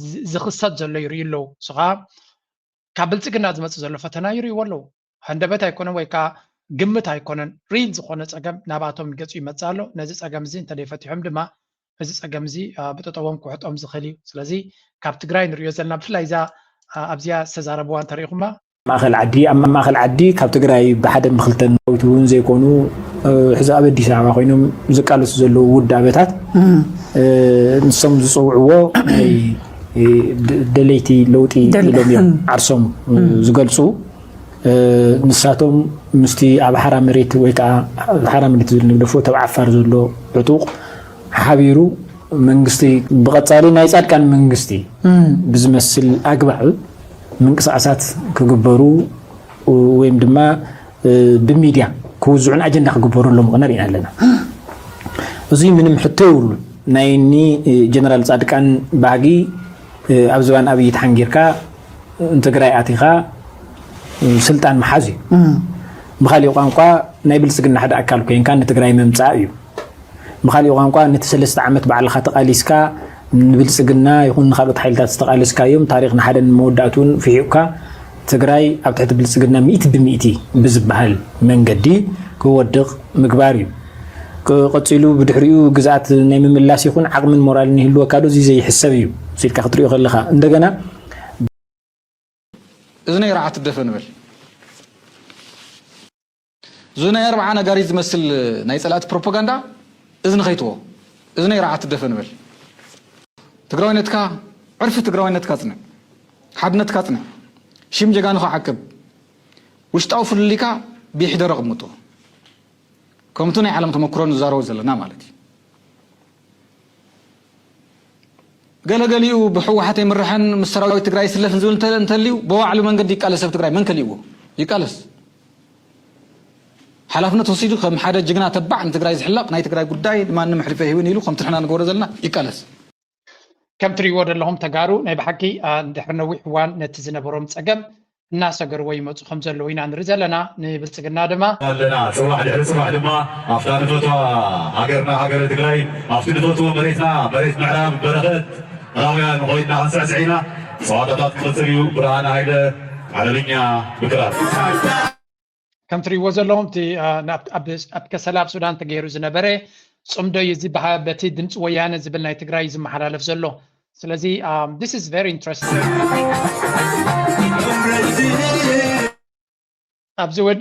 ዝ- ዝኽሰት ዘሎ ይርእዩ ኣለዉ። ንሱ ኸዓ ካብ ብልጽግና ዝመጽእ ዘሎ ፈተና ይርእይዎ ኣለዉ። ሃንደበት ኣይኮነን ወይ ከዓ ግምት ኣይኮነን፣ ሪል ዝኾነ ጸገም ናብኣቶም ገጹ ይመጽእ ኣሎ። ነዚ ጸገም እዚ እንተደይፈቲሖም ድማ እዚ ጸገም እዚ አ፣ ብጠጠዎም ክውሕጦም ዝኽእል እዩ። ስለዚ ካብ ትግራይ ንሪኦ ዘለና ብፍላይ እዛ አ፣ ኣብዚኣ ዝተዛረብዋ እንተሪኢኹማ ማእኸል ዓዲ ኣብ ማእኸል ዓዲ ካብ ትግራይ ብሓደን ብክልተን ሰራዊት እውን ዘይኮኑ ሕዚ ኣብ ኣዲስ ኣበባ ኮይኖም ዝቃለሱ ዘለዉ ውዳበታት ንሶም ዝፅውዕዎ ናይ ደለይቲ ለውጢ ኢሎም እዮም ዓርሶም ዝገልፁ። ንሳቶም ምስቲ ኣብ ሓራ መሬት ወይ ከዓ ኣብ ሓራ መሬት ዝብል ንግደፎ ተብ ዓፋር ዘሎ ዕጡቕ ሓቢሩ መንግስቲ ብቐፃሊ ናይ ፃድቃን መንግስቲ ብዝመስል ኣግባብ ምንቅስቃሳት ክግበሩ ወይም ድማ ብሚድያ ክውዝዑን ኣጀንዳ ክግበሩ ኣለዎም ኢና ርኢና ኣለና። እዙይ ምንም ሕቶ የብሉን። ናይ እኒ ጀነራል ፃድቃን ባህጊ ኣብ ዝባን ኣብይ ተሓንጊርካ ንትግራይ ኣቲኻ ስልጣን ምሓዝ እዩ። ብካሊእ ቋንቋ ናይ ብልፅግና ሓደ ኣካል ኮይንካ ንትግራይ ምምፃእ እዩ። ብኻሊእ ቋንቋ ነቲ ሰለስተ ዓመት ባዕልኻ ተቓሊስካ ንብልፅግና ይኹን ንኻልኦት ሓይልታት ዝተቓለስካዮም ታሪኽ ንሓደን መወዳእትኡን ፍሒቑካ ትግራይ ኣብ ትሕቲ ብልፅግና ሚእቲ ብሚእቲ ብዝበሃል መንገዲ ክወድቕ ምግባር እዩ። ቀፂሉ ብድሕሪኡ ግዝኣት ናይ ምምላስ ይኹን ዓቕምን ሞራልን ይህልወካ ዶ? እዚ ዘይሕሰብ እዩ። ኢልካ ክትሪኦ ከለኻ እንደገና እዝነይ ርዓት ደፈ ንበል። እዚ ናይ ኣርብዓ ነጋሪት ዝመስል ናይ ጸላእቲ ፕሮፓጋንዳ እዝኒ ከይትዎ። እዝነይ ርዓት ደፈ ንበል። ትግራዋይነትካ ዕርፊ ትግራዋይነትካ ጽንዕ። ሓድነትካ ጽንዕ። ሽም ጀጋኑኻ ዓቅብ። ውሽጣዊ ፍልልይካ ብይሕደር ኣቕምጦ። ከምቱ ናይ ዓለም ተመክሮ ንዛረቦ ዘለና ማለት እዩ። ገለገሊኡ ብህወሓት ኣይምረሐን ምስ ሰራዊት ትግራይ ይስለፍን ዝብል እንተ- እንተልዩ ብባዕሉ መንገዲ ይቃለስ። ሰብ ትግራይ መን ከሊእዎ ይቃለስ። ሓላፍነት ወሲዱ ከም ሓደ ጅግና ተባዕ ንትግራይ ዝሕለቕ ናይ ትግራይ ጉዳይ ንማንም ኣሕሊፈ ኣይህብን ኢሉ ከምቲ ንሕና ንገብሮ ዘለና ይቃለስ። ከም ትሪእዎ ዘለኹም ተጋሩ ናይ ብሓቂ አ፣ ድሕሪ ነዊሕ እዋን ነቲ ዝነበሮም ጸገም እናሰገርዎ ይመፁ ከም ዘለዉ ኢና ንርኢ ዘለና። ንብልፅግና ድማ ኣለና። ፅባሕ ድሕሪ ፅባሕ ድማ ኣብታ ንፈትዋ ሃገርና ሃገረ ትግራይ ኣብቲ ንፈትዎ መሬትና መሬት ምዕራብ በረኸት ራውያን ኮይንና ክንስዕስዕ ኢና። ፀዋታታት ክቕፅል እዩ። ብርሃነ ሃይለ ዓለምኛ ብክራር። ከም ትሪእዎ ዘለኹም እቲ አ፣ ናብ- ኣብ ኣብ ከሰላ ኣብ ሱዳን ተገይሩ ዝነበረ ፅምዶ እዩ ዝበሃል። በቲ ድምፂ ወያነ ዝብል ናይ ትግራይ እዩ ዝመሓላለፍ ዘሎ። ስለዚ um, this is very interesting ኣብዚ እውን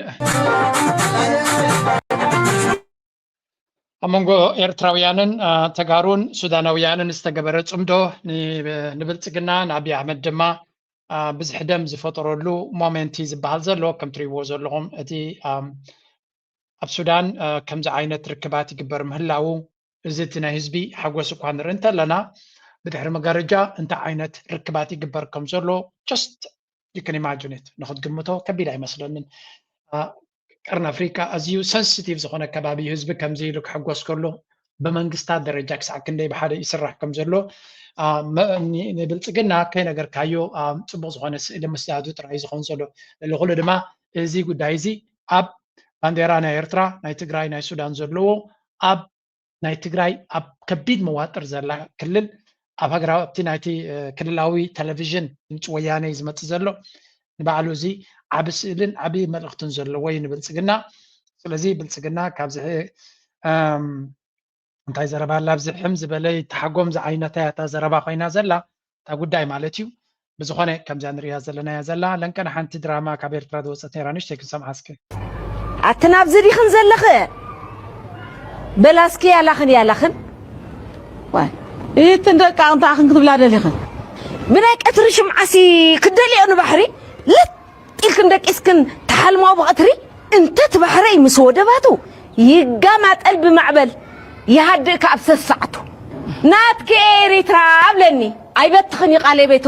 ኣብ መንጎ ኤርትራውያንን አ፣ ተጋሩን ሱዳናውያንን ዝተገበረ ፅምዶ ን- ንብልፅግና ንኣብይ ኣሕመድ ድማ አ፣ ብዙሕ ደም ዝፈጠረሉ ሞሜንት እዩ ዝበሃል ዘሎ። ከም ትሪእዎ ዘለኹም እቲ um, ኣብ ሱዳን አ፣ ከምዚ ዓይነት ርክባት ይግበር ምህላዉ እዚ እቲ ናይ ህዝቢ ሓጎስ እኳ ንርኢ እንተለና ብድሕሪ መጋረጃ እንታይ ዓይነት ርክባት ይግበር ከም ዘሎ just you can imagine it ንክትግምቶ ከቢድ ኣይመስለንን። አ፣ ቀርኒ ኣፍሪቃ ኣዝዩ ሰንስቲቭ ዝኾነ ከባቢ እዩ። ህዝቢ ከምዚ ኢሉ ክሕጎስ ከሎ ብመንግስታት ደረጃ ክሳዕ ክንደይ ብሓደ ይስራሕ ከም ዘሎ አ፣ መ- ኒ- ንብልፅግና ከይነገርካዮ አ፣ ፅቡቅ ዝኾነ ስእሊ ምስዳዱ ጥራይ እዩ ዝኸውን ዘሎ። ልዕሊ ኩሉ ድማ እዚ ጉዳይ እዚ ኣብ ባንዴራ ናይ ኤርትራ ናይ ትግራይ ናይ ሱዳን ዘለዎ ኣብ ናይ ትግራይ ኣብ ከቢድ መዋጥር ዘላ ክልል ኣብ ሃገራዊ ኣብቲ ናይቲ ክልላዊ ቴሌቪዥን ድምፂ ወያነ እዩ ዝመፅእ ዘሎ። ንባዕሉ እዚ ዓቢ ስእልን ዓቢ መልእኽትን ዘለዎ እዩ ንብልፅግና። ስለዚ ብልፅግና ካብዚ እንታይ ዘረባ ኣላ ኣብዚ ሕም ዝበለ ይተሓጎም ዝዓይነታ እያ እታ ዘረባ ኮይና ዘላ እታ ጉዳይ ማለት እዩ። ብዝኾነ ከምዛ ንሪኣ ዘለና እያ ዘላ ለንቀን ሓንቲ ድራማ ካብ ኤርትራ ዝወፀት ነይራ ንሽተይ ክንሰምዓ እስኪ። ኣትን ኣብዚ ዲኽን ዘለኽን በላስኪ ያላኽን ያላኽን ዋይ እትን ደቂ ኣቕንታኽን ክትብላ ደሊኽን ብናይ ቀትሪ ሽምዓሲ ክደልዮ ንባሕሪ ለጥ ኢልክን ደቂስክን ተሓልማዊ ብቐትሪ እንተ እቲ ባሕረይ ምስ ወደባቱ ይጋማጠል ብማዕበል ይሃድእ ካብ ሰሳዕቱ ናትኪ ኤሪትራ ኣብለኒ ኣይበትኽን ይቓለይ ቤቱ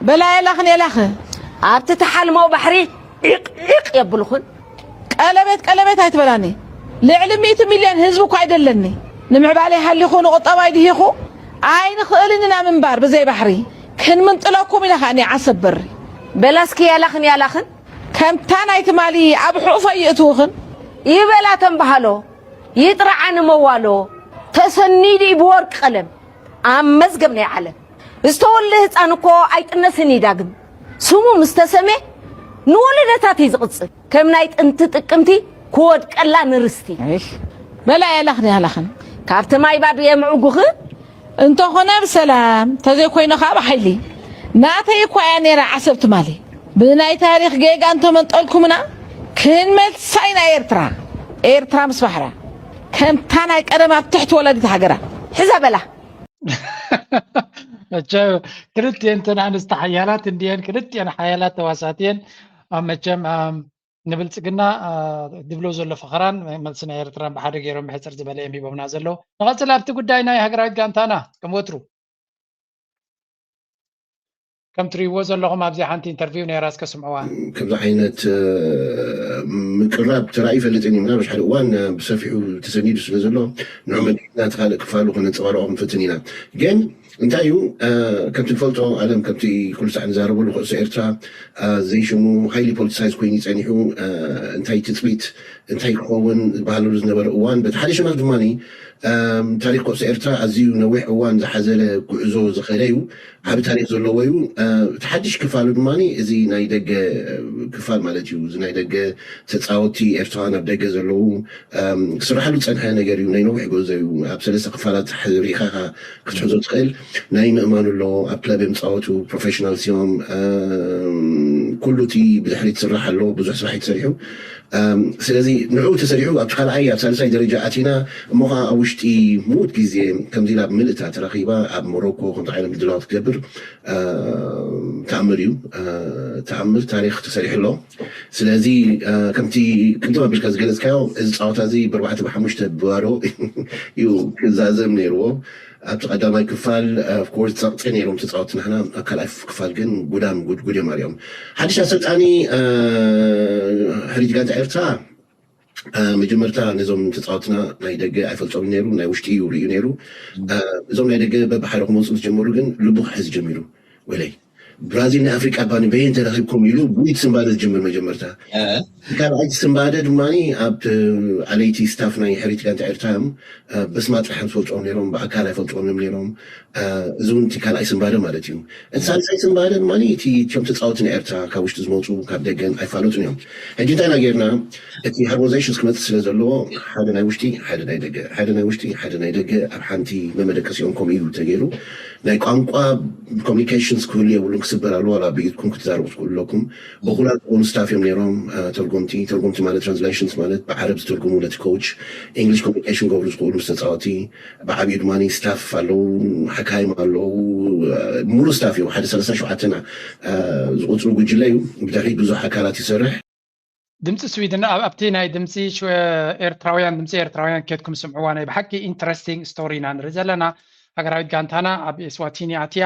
በላ የላኽን የላኽ ኣብቲ ተሓልማዊ ባሕሪ ዒቕ ዒቕ የብልኹን ቀለቤት ቀለቤት ኣይትበላኒ። ልዕሊ ሚእቲ ሚልዮን ህዝቢ እኳ ኣይደለኒ። ንምዕባለይ ሃሊኹ ንቁጠባይ ድሂኹ ኣይንኽእልን ኢና ምንባር ብዘይ ባሕሪ። ክንምንጥለኩም ኢና ከኣ ናይ ዓሰብ በሪ። በላስኪ ያላኽን ያላኽን። ከምታ ናይ ትማሊ ኣብ ሑቕፎ ይእትውኽን። ይበላ ተንበሃሎ ይጥርዓ ንመዋሎ ተሰኒዱ እዩ ብወርቂ ቀለም ኣብ መዝገብ ናይ ዓለም። ዝተወልደ ህፃን እኮ ኣይጥነስን እዩ ዳግም ስሙ ምስ ተሰሜ ንወለደታት እዩ ዝቕፅል ከም ናይ ጥንቲ ጥቅምቲ ክወድቀላ ንርስቲ በላ የላኽን ያላኽን ካብቲ ማይ ባዶ የምዕጉኺ እንተኾነ ብሰላም ተዘይኮይኑ ከዓ ብሓይሊ ናተይ እኳ እያ ነይራ ዓሰብ ትማሊ ብናይ ታሪኽ ጌጋ እንተመንጠልኩምና ክንመልሳ ኢና ኤርትራ ኤርትራ ምስ ባሕራ ከምታ ናይ ቀደም ኣብ ትሕቲ ወለዲት ሃገራ ሕዛ በላ መቸም ክልቲኤን ተን ኣንስቲ ሓያላት እንድየን ክልቲኤን ሓያላት ተዋሳእቲ እየን ኣብ መቸም ንብልፅግና ድብሎ ዘሎ ፈኸራን መልሲ ናይ ኤርትራን ብሓደ ገይሮም ብሕፅር ዝበለ እዮም ሂቦምና ዘለዉ ንቐፅል ኣብቲ ጉዳይ ናይ ሃገራዊት ጋንታና ከም ወትሩ ከም ትሪእዎ ዘለኹም ኣብዚ ሓንቲ ኢንተርቪው ነይራ እስከ ስምዕዋ። ከምዚ ዓይነት ምቅራብ ተራእዩ ይፈልጥን እዩ። ምናልባሽ ሓደ እዋን ብሰፊሑ ተሰኒዱ ስለ ዘሎ ንዑ መሊስና እቲ ካልእ ክፋሉ ከነንፀባርቆ ክንፍትን ኢና። ግን እንታይ እዩ ከምቲ ንፈልጦ ዓለም ከምቲ ኩሉ ሳዕ ንዛረበሉ ኩዕሶ ኤርትራ ዘይሽሙ highly politicized ኮይኑ ጸኒሑ እንታይ ትጽቢት እንታይ ክኸውን ዝበሃለሉ ዝነበረ እዋን በቲ ሓደ ሸነኽ ድማ ታሪክ ኩዕሶ ኤርትራ ኣዝዩ ነዊሕ እዋን ዝሓዘለ ጉዕዞ ዝኸደ እዩ። ዓቢ ታሪክ ዘለዎ እዩ። እቲ ሓድሽ ክፋሉ ድማ እዚ ናይ ደገ ክፋል ማለት እዩ። እዚ ናይ ደገ ተፃወቲ ኤርትራውያን ኣብ ደገ ዘለዉ ክስራሓሉ ዝፀንሐ ነገር እዩ። ናይ ነዊሕ ጉዕዞ እዩ። ኣብ ሰለስተ ክፋላት ሪኢኻ ክትሕዞ ትኽእል። ናይ ምእማኑ ኣሎ። ኣብ ክለብ እዮም ዝፃወቱ፣ ፕሮፌሽናልስ እዮም። ኩሉ እቲ ብድሕሪት ዝስራሕ ኣሎ። ብዙሕ ስራሕ እዩ ተሰሪሑ። ስለዚ ንዕኡ ተሰሪሑ ኣብቲ ካልኣይ ኣብ ሳልሳይ ደረጃ ኣቲና እሞ ከዓ ኣብ ውሽጢ ምዉት ግዜ ከምዚ ኢላ ብምልእታ ተረኺባ ኣብ ሞሮኮ ከምዚ ዓይነት ምድላዋት ክትገብር ተኣምር እዩ። ተኣምር ታሪክ ተሰሪሑ ኣሎ። ስለዚ ከምቲ ቅድም ኣቢልካ ዝገለፅካዮ እዚ ፀዋታ እዚ ብኣርባዕተ ብሓሙሽተ ብባዶ እዩ ክዛዘም ነይርዎ። ኣብቲ ቀዳማይ ክፋል ኦፍኮርስ ፀቕጢ ነይሮም ተፃወቲ ንሕና ኣብ ካልኣይ ክፋል ግን ጉዳም ጉድጉድ እዮም ኣሪኦም ሓድሽ ኣሰልጣኒ ሕሪጅ ጋንታ ኤርትራ መጀመርታ ነዞም ተፃወትና ናይ ደገ ኣይፈልጦም ነይሩ ናይ ውሽጢ እዩ ርእዩ ነይሩ እዞም ናይ ደገ በብሓደ ክመፁ ዝጀመሩ ግን ልቡ ክሕዝ ጀሚሩ ወለይ ብራዚል ናይ ኣፍሪቃ ባኒ በየን ተረኺብኩም ኢሉ ብዊት ስምባደ ዝጅምር መጀመርታ ካልኣይቲ ስምባደ ድማ ኣብ ኣለይቲ ስታፍ ናይ ሕሪት ጋንታ ኤርትራ እዮም በስማ ጥራሕ ዝፈልጥዎም ነይሮም ብኣካል ኣይፈልጥዎም እዮም ነይሮም እዚ እውን እቲ ካልኣይ ስምባደ ማለት እዩ እቲ ሳልሳይ ስምባደ ድማ እቲ እቶም ተፃወቲ ናይ ኤርትራ ካብ ውሽጢ ዝመፁ ካብ ደገን ኣይፋለጡን እዮም ሕጂ እንታይ ኢና ጌርና እቲ ሃርሞናይዜሽን ክመፅእ ስለ ዘለዎ ሓደ ናይ ውሽጢ ሓደ ናይ ደገ ሓደ ናይ ውሽጢ ሓደ ናይ ደገ ኣብ ሓንቲ መመደቀሲኦም ከምኡ እዩ ተገይሩ ናይ ቋንቋ ኮሚኒኬሽንስ ክህሉ የብሉን ክስበር ኣለዎ ዋላ ብኢድኩም ክትዛረቡ ትኽእሉ ኣለኩም እኹላት ዝኾኑ ስታፍ እዮም ነይሮም ተርጎምቲ ተርጎምቲ ማለት ትራንስሌሽንስ ማለት ብዓረብ ዝተርጉሙ ነቲ ኮች ኢንግሊሽ ኮሚኒኬሽን ገብሩ ዝኽእሉ ምስ ተፃወቲ ብዓብዩ ድማ ስታፍ ኣለዉ ሓካይም ኣለዉ ሙሉ ስታፍ እዩ ሓደ ሰለስተ ሸውዓተና ዝቁፅሩ ጉጅለ እዩ ብድሕሪት ብዙሕ ኣካላት ይሰርሕ ድምፂ ስዊድን ኣብቲ ናይ ድምፂ ኤርትራውያን ድምፂ ኤርትራውያን ኬድኩም ስምዕዋ ናይ ብሓቂ ኢንትረስቲንግ ስቶሪ ኢና ንርኢ ዘለና ሃገራዊት ጋንታና ኣብ ኤስዋቲኒ ኣትያ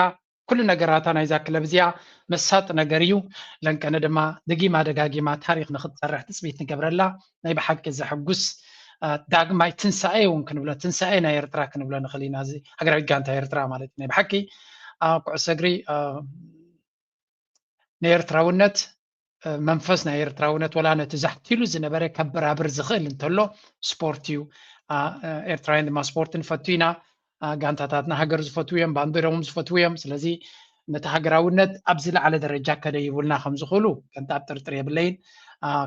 ኩሉ ነገራታ ናይዛ ክለብ እዚኣ መሳጢ ነገር እዩ ለንቀነ ድማ ደጊማ ደጋጊማ ታሪክ ንክትሰርሕ ትፅቢት ንገብረላ ናይ ብሓቂ ዘሐጉስ ዳግማይ ትንሳኤ እውን ክንብሎ ትንሳኤ ናይ ኤርትራ ክንብሎ ንክእል ኢና እዚ ሃገራዊት ጋንታ ኤርትራ ማለት ናይ ብሓቂ ኩዕሶ እግሪ ንኤርትራውነት መንፈስ ናይ ኤርትራውነት ወላ ነቲ ዛሕቲሉ ዝነበረ ከበራብር ዝኽእል እንተሎ ስፖርት እዩ። ኤርትራውያን ድማ ስፖርት ንፈቱ ኢና። ጋንታታትና ሃገር ዝፈትዉ እዮም፣ ባንዴራኦም ዝፈትዉ እዮም። ስለዚ ነቲ ሃገራውነት ኣብ ዝለዓለ ደረጃ ከደይቡልና ከም ዝኽእሉ ቅንጣብ ጥርጥር የብለይን።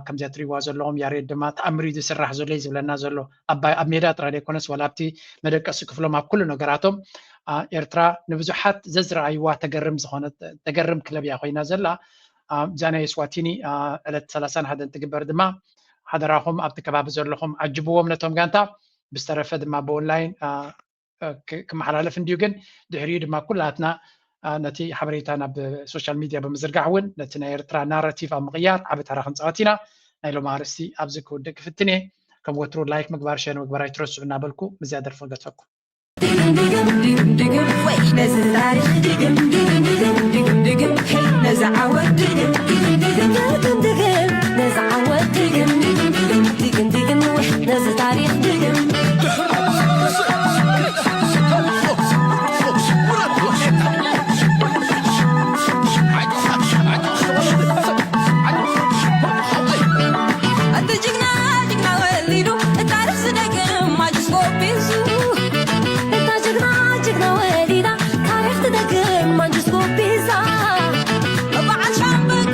ከምዚኣ ትሪእዋ ዘለኹም ያሬድ ድማ ተኣምር እዩ ዝስራሕ ዘሎ እዩ ዝብለና ዘሎ። ኣብ ሜዳ ጥራይ ዘይኮነስ ዋላ ኣብቲ መደቀሲ ክፍሎም ኣብ ኩሉ ነገራቶም ኤርትራ ንብዙሓት ዘዝረኣይዋ ተገርም ዝኾነት ተገርም ክለብ እያ ኮይና ዘላ። እዛ ናይ ስዋቲኒ ዕለት ሰላሳን ሓደን ትግበር ድማ ሓደራኹም ኣብቲ ከባቢ ዘለኹም ዓጅብዎም ነቶም ጋንታ ብዝተረፈ ድማ ብኦንላይን ክመሓላለፍ እንድዩ ግን ድሕሪኡ ድማ ኩላትና ነቲ ሓበሬታ ናብ ሶሻል ሚድያ ብምዝርጋሕ እውን ነቲ ናይ ኤርትራ ናራቲቭ ኣብ ምቕያር ዓቢ ተራ ክንፃወት ኢና። ናይ ሎም ኣርእስቲ ኣብዚ ክውድእ ክፍትን እየ። ከም ወትሩ ላይክ ምግባር ሸር ምግባር ኣይትረስዑ እናበልኩ ምስዚኣ ደርፊ ክገድፈኩም።